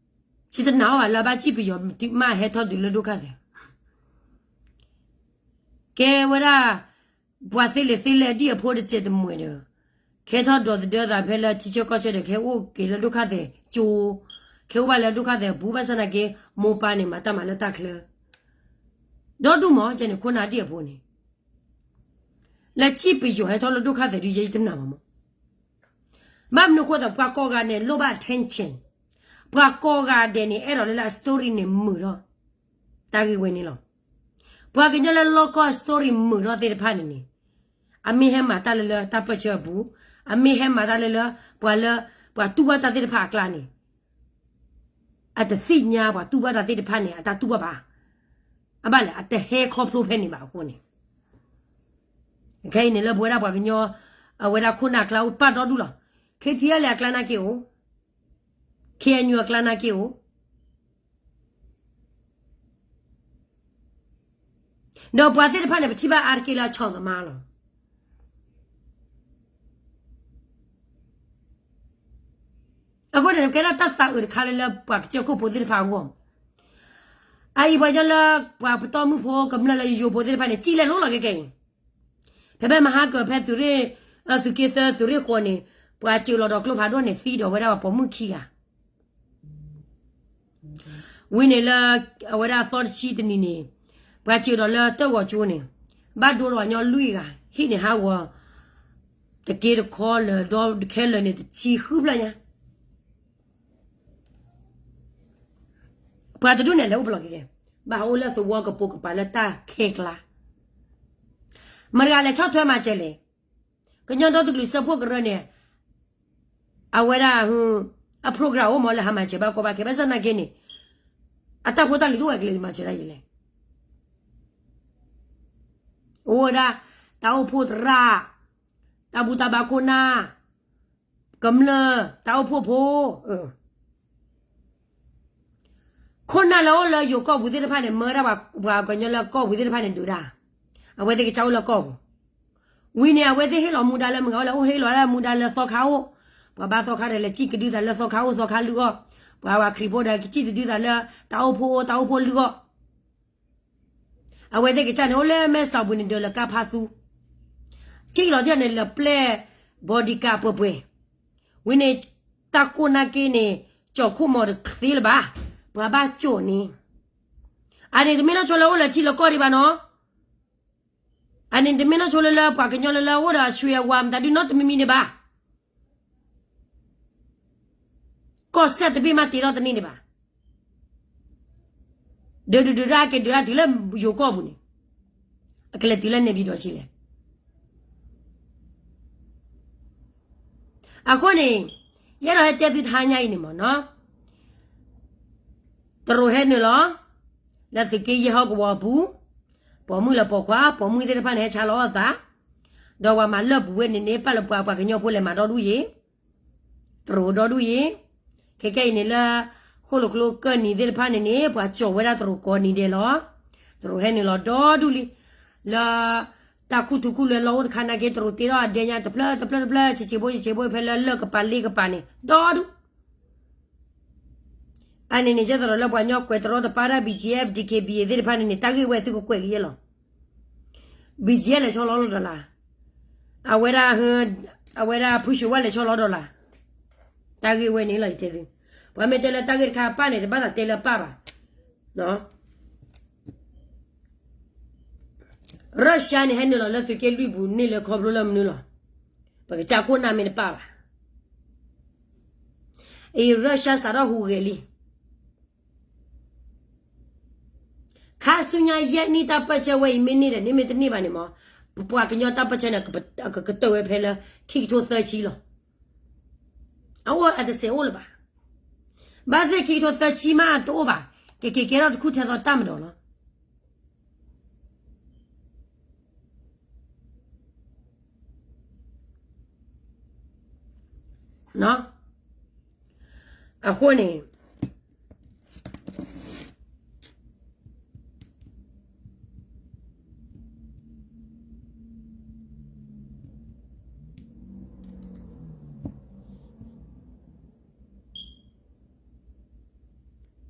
ဆံတနာ်အီၤဘၣ်လၢဘၣ်စံၣ်ပယီၤမးဟဲထီၣ်တုၤလၢဒိၣ်ခါသဲး, ကဲဝဲဒၣ် ပှၤသ့လဲၣ်သ့လဲၣ်ဒ်အဖိတစဲးတမှဲၤဒီး ကဲထီၣ်ဒီးသဒၢသးဖဲလၢထံဆၢကီၢ်ဆၢဒီး ကဲအိၣ်က့ၤလၢဒိၣ်ခါသဲးကၠိ, ကဲအိၣ်ဘၣ်လၢဒိၣ်ခါသဲးပူၤ ဘၣ်ဆၣ်သနာ်က့ မိၢ်ပၢ်န့ၣ် မၤတၢ်မၤလၢတၢ်ချၢ ဒီဒူၣ်မး ကဲန့ၣ် ခိၣ်နၢ်ဒ်အဖိန့ၣ် လၢစံၣ်ပယီၤဟဲထီၣ်လၢဒိၣ်ခါသဲးဒုး ယဲယတနာ်ဘၣ်မး. ဘၣ်မနုၤအဃိသး ပှၤကိးဂၤဒဲးန့ၣ် လိၣ်ဘၣ် attention, ပှၤကိးဂၤဒဲးန့ၣ် အဲၣ်ဒိးလၢလၢအ story န့ၣ်မုာ်ထီၣ် တၢ်ဂ့ၢ်ဝဲန့ၣ်လီၤ. ပှၤကညီလၢလီၢ်ကီၢ် story မုာ်ထီၣ်သ့ၣ်တဖၣ်န့ၣ်န့ၣ် အမ့ၢ်ဟဲမၤတၢ်လၢလၢတၢ်ပၢၢ်ဆၢအပူၤ, အမ့ၢ်ဟဲမၤတၢ်လၢလၢ ပှၤလၢ ပှၤတူၢ်ဘၣ်တၢ်သ့ၣ်တဖၣ်အကျါန့ၣ် အတသ့ၣ်ညါပှၤတူၢ်ဘၣ်တၢ်သ့ၣ်တဖၣ်န့ၣ် အတၢ်တူၢ်ဘၣ်ဘၣ်. အဘၣ်လဲၣ် အတဟဲခီဖျိဖဲန့ၣ်ဘၣ်အဃိန့ၣ် ခဲအံၤန့ၣ် လၢပဝဲဒၣ်ပှၤကညီ အဝဲဒၣ်ခိၣ်နၢ်အကျါအိၣ်ပာ်ဒီဒူၣ်လီၤ. ခ့ထံအလဲၣ်အကျါနာ်က့အိၣ်, ခ့အညိၣ်အကျါနာ်က့အိၣ် ဒီးပှၤသ့ၣ်တဖၣ်န့ၣ် ပထံၣ်ဘၣ်အါတက့ၢ်လၢအဆီၣ်သမါလီၤ. အဃိန့ၣ် ကဲဒၣ်တၢ်သးအုးတခါလၢလၢပှၤကစၢၢ်ခိၣ်ဖိသ့ၣ်တဖၣ်အဂီၢ်, အအံၤပှၤကညီလၢ ပှၤပတီၢ်မုၢ်ဖိကမျၢၢ်လၢယယိဖိသ့ၣ်တဖၣ်န့ၣ် စံၣ်လဲၤလိၤလီၤကဲကဲအံၤ, ဖဲဖဲမဟါကၢၤ ဖဲသုးရ့ၣ် သုးက့သၢ သုးရ့ၣ်ဃိးန့ၣ် ပှၤစၢၤလီၤဒီးကျိဖးဒိၣ်န့ၣ် သံဒီးဝဲဒၣ်ပှၤပိာ်မုၣ်ခံဂၤ ဝံၤန့ၣ်လၢ အဝဲဒၣ်အသီတဆံတနံၤန့ၣ် ပှၤစၢၤဒီးလၢတၢ်ဂီၤကၠိန့ၣ် ဘၣ်ဒိဒီးပှၤကညီလွံၢ်ဂၤ ဟံၣ်န့ၣ်ဟးဂီၤ တက့တခီလၢာ်ဒီးခဲလၢာ်န့ၣ် တဆံဃုဖျၢၣ်ညါ ပှၤတဒူၣ်န့ၣ် လဲၤအိၣ်ပလီၢ်က့ၤကဲ ဘၣ်ဟးအိၣ်လၢသဝီကပိာ်ကပၤလၢတၢ်ခဲကျါ မတၤတဂၤလဲၤဆီၣ်ထွဲမၤစၢၤလဲၣ်. ကညီဒီတကလုာ်စၢဖှိၣ်ကရၢန့ၣ် အဝဲဒၣ် အ program အိၣ်မးလၢဟးမၤစၢၤဘၣ်ကီဘၣ်ခဲ ဘၣ်ဆၣ်သနာ်က့န့ၣ် အတၢ်ဖိတၢ်လံၤတအိၣ်ဝဲကလဲၤမၤစၢၤတၢ်ယံၤလဲၣ်. အိၣ်ဝဲဒၣ် တၢ်အိၣ်ဖှိၣ်သရၣ်, တၢ်ဘူၣ်တၢ်ဘါခိၣ်နၢ်, ကမျၢၢ်, တၢ်အိၣ်ဖှိၣ်ဖိ, ခိၣ်နၢ်လၢအိၣ်လၢယိၤကီၢ်ပူၤသ့ၣ်တဖၣ်န့ၣ် မၢဒၣ်ပှၤကညီလၢကီၢ်ပူၤသ့ၣ်တဖၣ်န့ၣ်ဒုးဒၣ်, အဝဲသ့ၣ်ကစၢ်အိၣ်လၢကီၢ်ပူၤ, ဝံၤန့ၣ် အဝဲသ့ၣ်ဟ့ၣ်လီၤမူဒါလၢမုၢ်ဂၤအိၣ်လဲၣ်, အိၣ်ဟ့ၣ်လီၤဒၣ်မူဒါလၢသီခါအိၣ်, ပှၤဘါသီခါဒီးလဲၤစံၣ်ကဒုသးလၢသီခါအိၣ်သီခါလုၢ်အီၣ်, ပှၤဝဲခရံာ်ဖိဒီးကစံၣ်တဒုသးလၢ တၢ်အိၣ်ဖှိၣ်အိၣ်တၢ်အိၣ်ဖှိၣ်လုၢ်အီၣ်, အဝဲသ့ၣ်ကစၢ်န့ၣ် အိၣ်လၢမဲၢ်ဆီးပူၤန့ၣ် ဒၢးလၢကါဖးသူ, စံၣ်လီၤတံၢ်န့ၣ် လၢပျဲၢ် bodyguard ပှဲၤပှဲၤ, ဝံၤန့ၣ် တၢ်ကိၢ်နာ်က့န့ၣ် ကၠီၣ်ခိၣ်မီၤတသ့လၢၤဘၣ်, ပှၤဘၣ်ကၠိၣ်န့ၣ်, အန့ၣ်တမ့ၢ်နီၢ်ဆိလၢအိၣ်လၢထံလၢကီၢ်ဒံးဘၣ်နီၤ အန့ၣ်တမ့ၢ်နီၢ်ဆိလၢလၢပှၤကညီလၢလၢအိၣ်ဒီးအဆွံအဝါမတၤဒုနီတမံၤမံၤန့ၣ်ဘၣ်, ကီၢ်စဲၣ်တဘ့ၣ်မးတ့ထီၣ်တန့ၢ်န့ၣ်ဘၣ်, ဒုးဒုးဒုးဒၣ်က့ၤဒုးဒၣ်တုၤလၢယိၤကီၢ်ပူၤန့ၣ်, အကလဲၤတုၤလၢနဲပၠံၤဒီးဆံးလဲၣ် အဃိန့ၣ်, ယအဲၣ်ဒိးဟဲတဲသုတဟါညါအံၤန့ၣ်မ့ၢ်နီၤ, တရူးဟဲနုာ်လီၤ, လၢသုးက့ယဲၢ်ဟီၣ်ကဝီၤအပူၤ, ပိာ်မုၣ်လၢပိာ်ခွါ, ပိာ်မုၣ်သ့ၣ်တဖၣ်န့ၣ် ဟဲဆါလီၤအီၣ်သး, ဒီးပှၤမၤလၢၢ်ပူၤဝဲန့ၣ်န့ၣ် ပာ်လၢပှၤ ပှၤကညီဖိလဲၤမၤဒီဒူၣ်ယ့ၤ, တရူးဒီဒူၣ်ယ့ၤ, ခဲကဲအံၤန့ၣ်လၢ ဃိၣ်လိာ်ကျိကၢၢ်နံၤသ့ၣ်တဖၣ်န့ၣ်န့ၣ် ပှၤကၠီၣ်ဝဲဒၣ်တရူးကိးနံၤဒဲးလီၤ, တရူးဟဲနုာ်လီၤဒီဒူၣ်လံ, လၢ တၢ်ခူသူၣ်ခူလွဲလီၤအိၣ်တခါနာ်က့ တရူးတ့ထီၣ်အဒဲညါတဖျၢၣ်တဖျၢၣ်တဖျၢၣ် ဆံးဆံးဖိဆံးဆံးဖိဖဲလၢလၢၢ်ကပၤလ့ကပၤန့ၣ် ဒီဒူၣ် အန့ၣ်န့ၣ် ကဲသရၣ်လၢပှၤကညီကွဲးတရီတပါဒၣ် ဘီကၠံအ့ၣ် ဒံၣ်ခ့ဘံၣ်အ့ၣ် သ့ၣ်တဖၣ်န့ၣ်န့ၣ် တၢ်ဂ့ၢ်ဝဲသုကကွဲးကယဲၢ်လီၤ, ဘီကၠံအ့ၣ် လဲၤဆီလီၤလီၤဒီးလၢ်, အဝဲဒၣ် အဝဲဒၣ်ဖုၣ်ၡူၣ်ဝဲလဲၤဆီလီၤဒီးလၢ်, တၢ်ဂ့ၢ်ဝဲန့ၣ်လီၤ ယတဲသု, ပှၤမ့ၢ်တဲလၢတၢ်ဂ့ၢ်တခါအပၢ်န့ၣ် တဘၣ်သးတဲလၢအပၢ်ဘၣ် ရၢၡါန့ၣ် ဟဲနုာ်လီၤလၢသုးက့လွံၢ်ပူၤန့ၣ်လၢခီဖျိလၢမနုၤလီၤ, ပကစၢ်ခိၣ်နၢ်မ့ၢ်တပၢ်ဘၣ်, အံၤရၢၡါစးထီၣ်ဟူးဂဲၤလံ, ခါဆူညါယဲၢ်နံၣ်တၢ်ပၢၢ်ဆၢဝဲအံၤမ့ၢ်န့ၢ်ဒီး န့ၢ်မ့ၢ်တန့ၢ်ဘၣ်န့ၣ်မ့ၢ်, ပပှၤကညီတၢ်ပၢၢ်ဆၢန့ၣ် ကကတၢၢ်ဝဲဖဲလၢ ခံကထိသၢဆံလီၤ အအိၣ်အတစဲးအိၣ်လၢၤဘၣ်. ဘၣ်သ့ၣ်ခံကထိသၢဆံမးတအိၣ်ဘၣ်, ကက့ၤကဲထီၣ်တခူၣ်ထဲသိးတၢ်မၤဒီးလီၤ. အဃိန့ၣ် အဃိန့ၣ်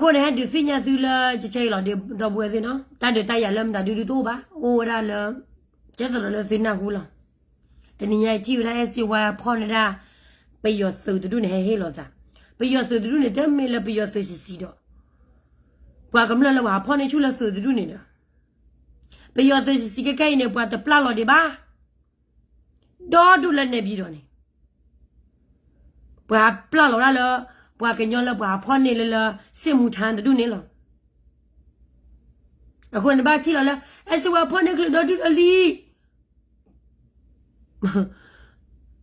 ဟဲဒုးသ့ၣ်ညါသုလၢကဆၢအံၤလီၤ ဒီပုၢ်ဝဲၢ်သ့ၣ်နီၤ, တၢ်ဒုးတၢ်ယၤလၢမတၤဒုဒုတအိၣ်ဘၣ်, အိၣ်ဝဲဒၣ်လၢ ကဲသရၣ်လၢသုနၢ်ဟူလီၤ. တနံၤညါအံၤထံၣ်ဝဲဒၣ် အဲၣ်စ့ဝါဖီၣ်န့ၢ်ဒၣ် ပယီၤသုးတဒူၣ်န့ၣ် ဟဲဟ့ၣ်လီၤသး, ပယီၤသုးတဒူၣ်န့ၣ် တမ့ၢ်လၢပယီၤသုးဆံးဆံးဒီး ပှၤကမျၢၢ်လၢပှၤဟးဖီၣ်န့ၢ်ဆူၣ်လၢသုးတဒူၣ်န့ၣ်ဒီး ပယီၤသုးဆံးဆံးခဲခဲအံၤန့ၣ် ပှၤတပျၢ်လီၤဒံးဘၣ်, ဒီဒူၣ်လၢနဲပၠံၤဒီးန့ၣ် ပှၤပျၢ်လီၤဒၣ်လၢ ပှၤကညီလၢပှၤဖီၣ်န့ၢ်လၢလၢ စစ်မှုထမ်း တဒူၣ်န့ၣ်လီၤ. အဃိန့ၣ်ဘၣ်ထံၣ်လီၤလၢ အဲၣ်စ့ဝါဖီၣ်န့ၢ်ချုးဒီဒူၣ်ဒီလံ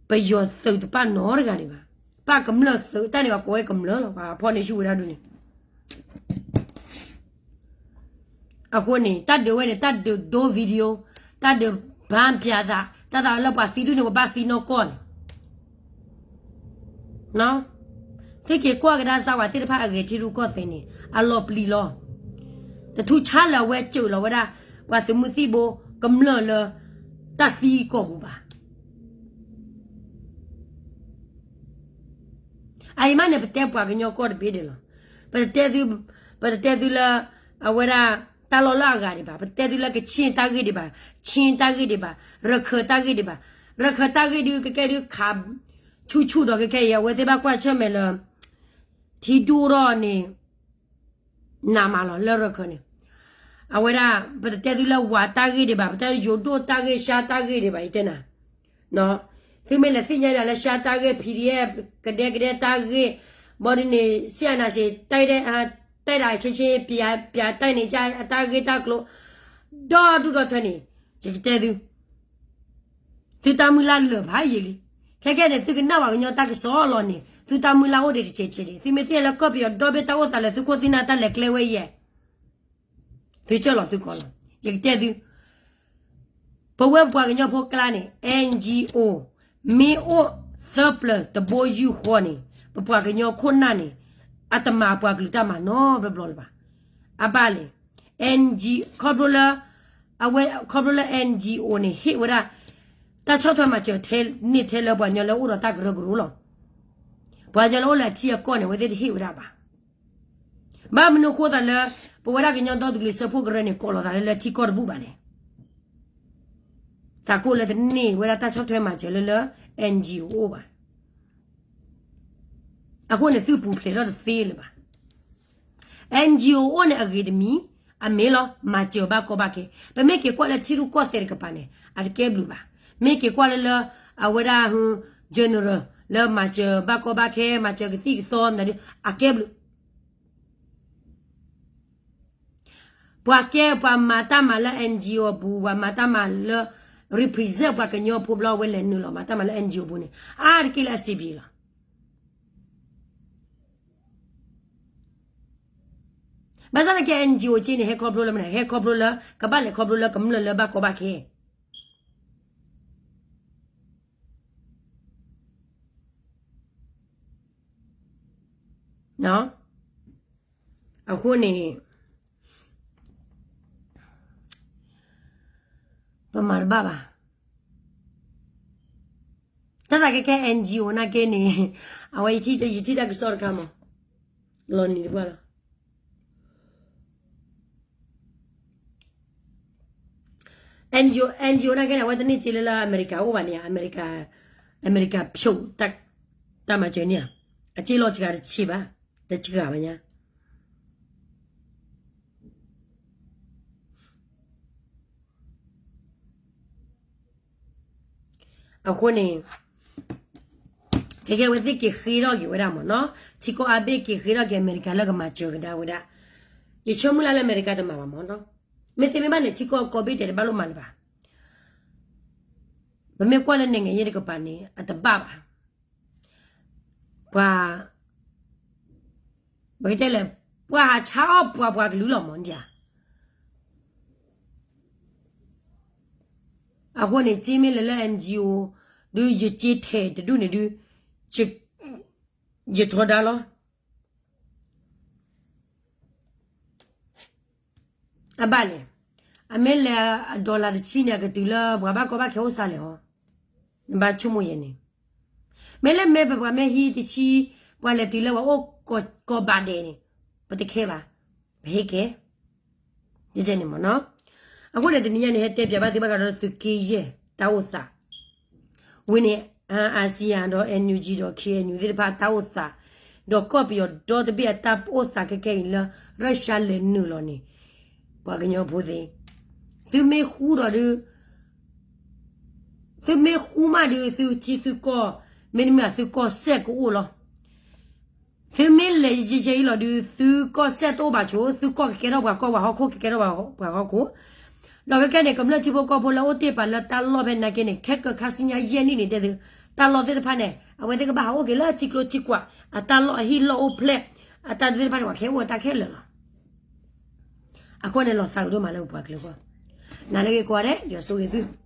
ပယီၤသုးတပၢ်နီတဂၤဒံးဘၣ်, ပၢ်ကမျၢၢ်သုး တၢ်န့ၣ်ဘၣ်ကိးဝဲကမျၢၢ်လီၤ ပှၤဖီၣ်န့ၢ်ဆူၣ်ဝဲဒၣ်ဒူၣ်န့ၣ် အဃိန့ၣ် တၢ်ဒုးဝဲန့ၣ် တၢ်ဒုးဒိ video, တၢ်ဒုးဘၣ်ပျးသး တၢ်သးလၢပှၤသံဒူၣ်န့ၣ် ပဘၣ်သံနီၢ်ကီၢ်န့ၣ် သုက့ၤကွၢ်ကဒါစၢ်ဝဲသ့ၣ်တဖၣ်အဂဲၤထံရူၢ်ကီၢ်သဲးန့ၣ် အလီၤပျံၤလီၤ. တထူၣ်ဆါလၢအဝဲစၢၤလီၤဝဲဒၣ် ပှၤသုးမုၢ်သံၣ်ဘိကမျၢၢ်လၢ တၢ်သံကီၢ်ပူၤဘၣ်. အအံၤမးန့ၣ် ပတဲပှၤကညီကီၢ်တဘ့ၣ်ဒဲးလီၤ. ပတတဲသု, ပတတဲသုလၢ အဝဲဒၣ် တၢ်လီၢ်လၢအဂၤဒံးဘၣ်, ပတဲသုလၢကချ့ၣ်တၢ်ဂ့ၢ်ဒံးဘၣ်, ခ့ၣ်တၢ်ဂ့ၢ်ဒံးဘၣ်, ရခၢၣ်တၢ်ဂ့ၢ်ဒံးဘၣ်, ရခၢၣ်တၢ်ဂ့ၢ်ဒုး ကကဲဒုးခး ဆူၣ်ဆူၣ်ဒီးကကဲအံၤ အဝဲသ့ၣ်ဘၣ်ကွၢ်ဆၢၣ်မဲာ်လၢ ထံဒိၣ်ထီၣ်န့ၣ် နးမးလီၤ လၢရခၢၣ်န့ၣ်, အဝဲဒၣ် ပတတဲသုလၢဝၤတၢ်ဂ့ၢ်ဒံးဘၣ်, ပတဲယိၤဒိၣ်တၢ်ဂ့ၢ် ရှါတၢ်ဂ့ၢ်ဒံးဘၣ် ယတဲနၤ, သုမ့ၢ်လဲၤသ့ၣ်ညါဒၣ်လၢရှါတၢ်ဂ့ၢ် PDF ကဒဲကဒဲတၢ်ဂ့ၢ်, ဘၣ်ဒ်န့ၣ် ဆ့ၣ်အနၤစ့ၣ် တဲဒၣ်ဆ့ဆ့ ပျးတဲန့ၣ် အတၢ်ဂ့ၢ်တၢ်ကျိၤ ဒီဒူၣ်ဒီထၢန့ၣ် ယကတဲသု သုတၢ်မုၢ်လၢ်လၢာ်ဖးယံာ်လံ. ခဲကဲန့ၣ် သုကနၣ်ပှၤကညီတၢ်ကစီၣ်လီၤန့ၣ် သုတၢ်မုၢ်လၢ်အိၣ်ဒံးတစဲးတစဲးဒံး. သုမ့ၢ်သ့ၣ်ညါလၢကီၢ်ပယီၤဒီဘ့ၣ်တၢ်အိၣ်သးလၢသုခိၣ်သုနၢ်တၢ်လဲၤကျဲဝဲယဲၢ် သုကၢၢ်လီၤသုကီးလီၤ. ယကတဲသု ပဝဲပှၤကညီဖိကျါန့ၣ် NGO မ့ၢ်အိၣ်သၢပျၢၤတဘိယူၢ်ဃီန့ၣ် ပပှၤကညီခိၣ်နၢ်န့ၣ် အတမၤပှၤကလုာ်တၢ်မၤနီတဘျီဘျီလၢၤဘၣ်. အဘၣ်လဲၣ်, NG ခီဖျိလၢ အဝဲခီဖျိလၢ NGO န့ၣ် ဟ့ၣ်ဝဲဒၣ် တၢ်ဆီၣ်ထွဲမၤစၢၤထဲန့ၣ်ထဲလၢပှၤကညီလၢအိၣ်ဒီးတၢ်ကရၢကရိလီၤ. ပှၤကညီလၢအိၣ်လၢအထံအကီၢ်န့ၣ် အဝဲသ့ၣ်တဟ့ၣ်ဝဲဒၣ်ဘၣ်. ဘၣ်မနုၤအဃိသတးလၢ ပဝဲဒၣ်ကညီဒီတကလုာ်စၢဖှိၣ်ကရၢန့ၣ် ကိးလီၤသးလၢလၢထံကီၢ်တဘူၣ်ဘၣ်လဲၣ်. သးကိၣ်လၢတန့ၢ်ဝဲဒၣ်တၢ်ဆီၣ်ထွဲမၤစၢၤလၢလၢ NGO အိၣ်ဘၣ်. အဃိန့ၣ် သုပူၤဖျဲးထီၣ်တသ့လၢၤဘၣ်. NGO အိၣ်န့ၣ်အဂ့ၤတမံၤ, အမ့ၢ်လီၤ မၤစၢၤဘၣ်ကီဘၣ်ခဲ. ပမ့ၢ်က့ၤကွၢ်လၢထံရူၢ်ကီၢ်သဲးတကပၤန့ၣ် အတကဲဘျုးဘၣ်. မ့ၢ်က့ၤကွၢ်လၢလၢ အဝဲဒၣ် general လၢမၤစၢၤဘၣ်ကီဘၣ်ခဲ မၤစၢၤကသံၣ်ကသီမနုၤဒု အကဲဘျုး ပှၤကဲပှၤမၤတၢ်မၤလၢ NGO အပူၤ ပှၤမၤတၢ်မၤလၢ represent ပှၤကညီဖိဘျီဝဲလဲၤနုာ်လီၤမၤတၢ်မၤလၢ NGO အပူၤန့ၣ် အါတက့ၢ်လၢအစံးဘျုးလီၤ. ဘၣ်ဆၣ်သနာ်က့ NGO က့န့ၣ် ဟဲခီဖျိလၢမနုၤ ဟဲခီဖျိလၢ ကဘၣ်လဲၤခီဖျိလၢကမျၢၢ်လၢဘၣ်ကီဘၣ်ခဲ အဃိန့ၣ် ပမၤတဘၣ်ဘၣ်. တၢ်သးကဲကဲ NGO နာ်က့န့ၣ် အဝဲယထံၣ်တၢ်ကစီၣ်တခါမး လီၤနံၤတပှၢ်လီၤ. NGO, NGO နာ်က့န့ၣ် အဝဲတန့ၢ်စ့လၢလၢအမဲရကၤအိၣ်ဘၣ်န့ၣ် အမဲရကၤ အမဲရကၤဖျိး တၢ်မၤစၢၤန့ၣ် အစ့လီၤစှၤတဆံးဘၣ် တစှၤဘၣ်ညါ အဃိန့ၣ် ခဲကဲဝဲသ့ၣ်က့ၤဃ့ထီၣ်က့ၤဝဲဒၣ်မ့ၢ်နီၤ, ထံကီၢ်အါဘ့ၣ်က့ၤဃ့ထီၣ်က့ၤအမဲရကၤလၢကမၤစၢၤကဒါဝဲဒၣ်, ယဆိကမိၣ်လၢလၢအမဲရကၤတမၤဘၣ်မ့ၢ်နီၤ, မ့ၢ်သ့မ့ၢ်ဘၣ်န့ၣ် ထံကီၢ်ကီၢ်ဘ့ၣ်တဲာ်တဘၣ်လိၣ်မၤလၢၤဘၣ်, ပမ့ၢ်ကွၢ်လၢနဲၣ်ငဲၤယဲၢ်တကပၤန့ၣ် အတဘၣ်ဘၣ်, ပှၤ ပကတဲလဲၣ်, ပှၤဟးဆါအီၣ်ပှၤပှၤကလုာ်လီၤမ့ၢ်ဒ်ဧါ. အဃိန့ၣ် စ့မ့ၢ်လဲၤလၢ NGO ဒုး ယစ့ထဲးတဒူၣ်န့ၣ်ဒုး ယထီဒါလီၤ. အဘၣ်လဲၣ်, အမ့ၢ်လဲၤအ dollar တဆံန့ၣ် အကတုၤလၢပှၤဘၣ်ကီဘၣ်ခဲအိၣ်စ့ၢ်လဲၣ်ဟီ, နဘၣ်ဆိကမိၣ်ယဲန့ၣ်, မ့ၢ်လၢမ့ၢ်ပပှၤမ့ၢ်ဟံးတဆံ, ပှၤလဲၤတုၤလၢပှၤအိၣ်ကီဘးဒဲးန့ၣ်, ပတခဲဘၣ်, ပဟ့ၣ်ကဲ, ယဲန့ၣ်မ့ၢ်နီၤ. အဃိန့ၣ် တနံၤညါန့ၣ် ဟဲတဲပၠးဘၣ်သုဘၣ်ဃးဒီးသုးက့ယဲၢ်တၢ်အိၣ်သး, ဝံၤန့ၣ် အစံယၤဒီး NUG ဒီး KNU သ့ၣ်တဖၣ်တၢ်အိၣ်သး, ဒီးကီၢ်ပယီၤဒီတဘ့ၣ်အတၢ်အိၣ်သးခဲခဲအံၤလၢ ရၢၡါလဲၤနုာ်လီၤန့ၣ်, ပှၤကညီဖိသ့ၣ်, သုမ့ၢ်ဃူဒီးဒုး သုမ့ၢ်ဃူမးဒုး သုထံသုကီၢ်, မ့တမ့ၢ်သုကီၢ်စဲၣ်ကအိၣ်လီၤ. သုမ့ၢ်လဲၤယံၤယံၤအံၤလီၤဒုး သုကီၢ်စဲၣ်တအိၣ်ဘၣ်ဆိ, သုကီၢ်ကကဲထီၣ်ပှၤကီၢ်, ပှၤဟီၣ်ခိၣ်ကကဲထီၣ်ပှၤဟီၣ်ခိၣ်, ဒီးခဲခဲန့ၣ် ကမျၢၢ်ထံဖိကီၢ်ဖိလၢအိၣ်တ့ၢ်ပာ်လၢတၢ်လီၢ်ဖဲနာ်က့န့ၣ် ခဲကၢခါဆူညါယဲၢ်နံၣ်န့ၣ် တဲသု, တၢ်လီၢ်သ့ၣ်တဖၣ်န့ၣ် အဝဲသ့ၣ်ကဘၣ်ဟးအိၣ်က့ၤလၢထံကျိထံကွာ်, အတၢ်လီၢ်အဟံၣ်လီၢ်အိၣ်ဖျဲၣ်, အတၢ်သ့ၣ်တဖၣ်န့ၣ် ပှၤကဟဲအိၣ်ဝဲတၢ်ခဲလၢာ်လီၤ. အဃိန့ၣ် လီၤသးအုးဒိၣ်မးလၢပပှၤကလုာ်အဂီၢ်, နၤလၢဂ့ၤကိးဂၤဒဲး ယွၤဆိၣ်ဂ့ၤသု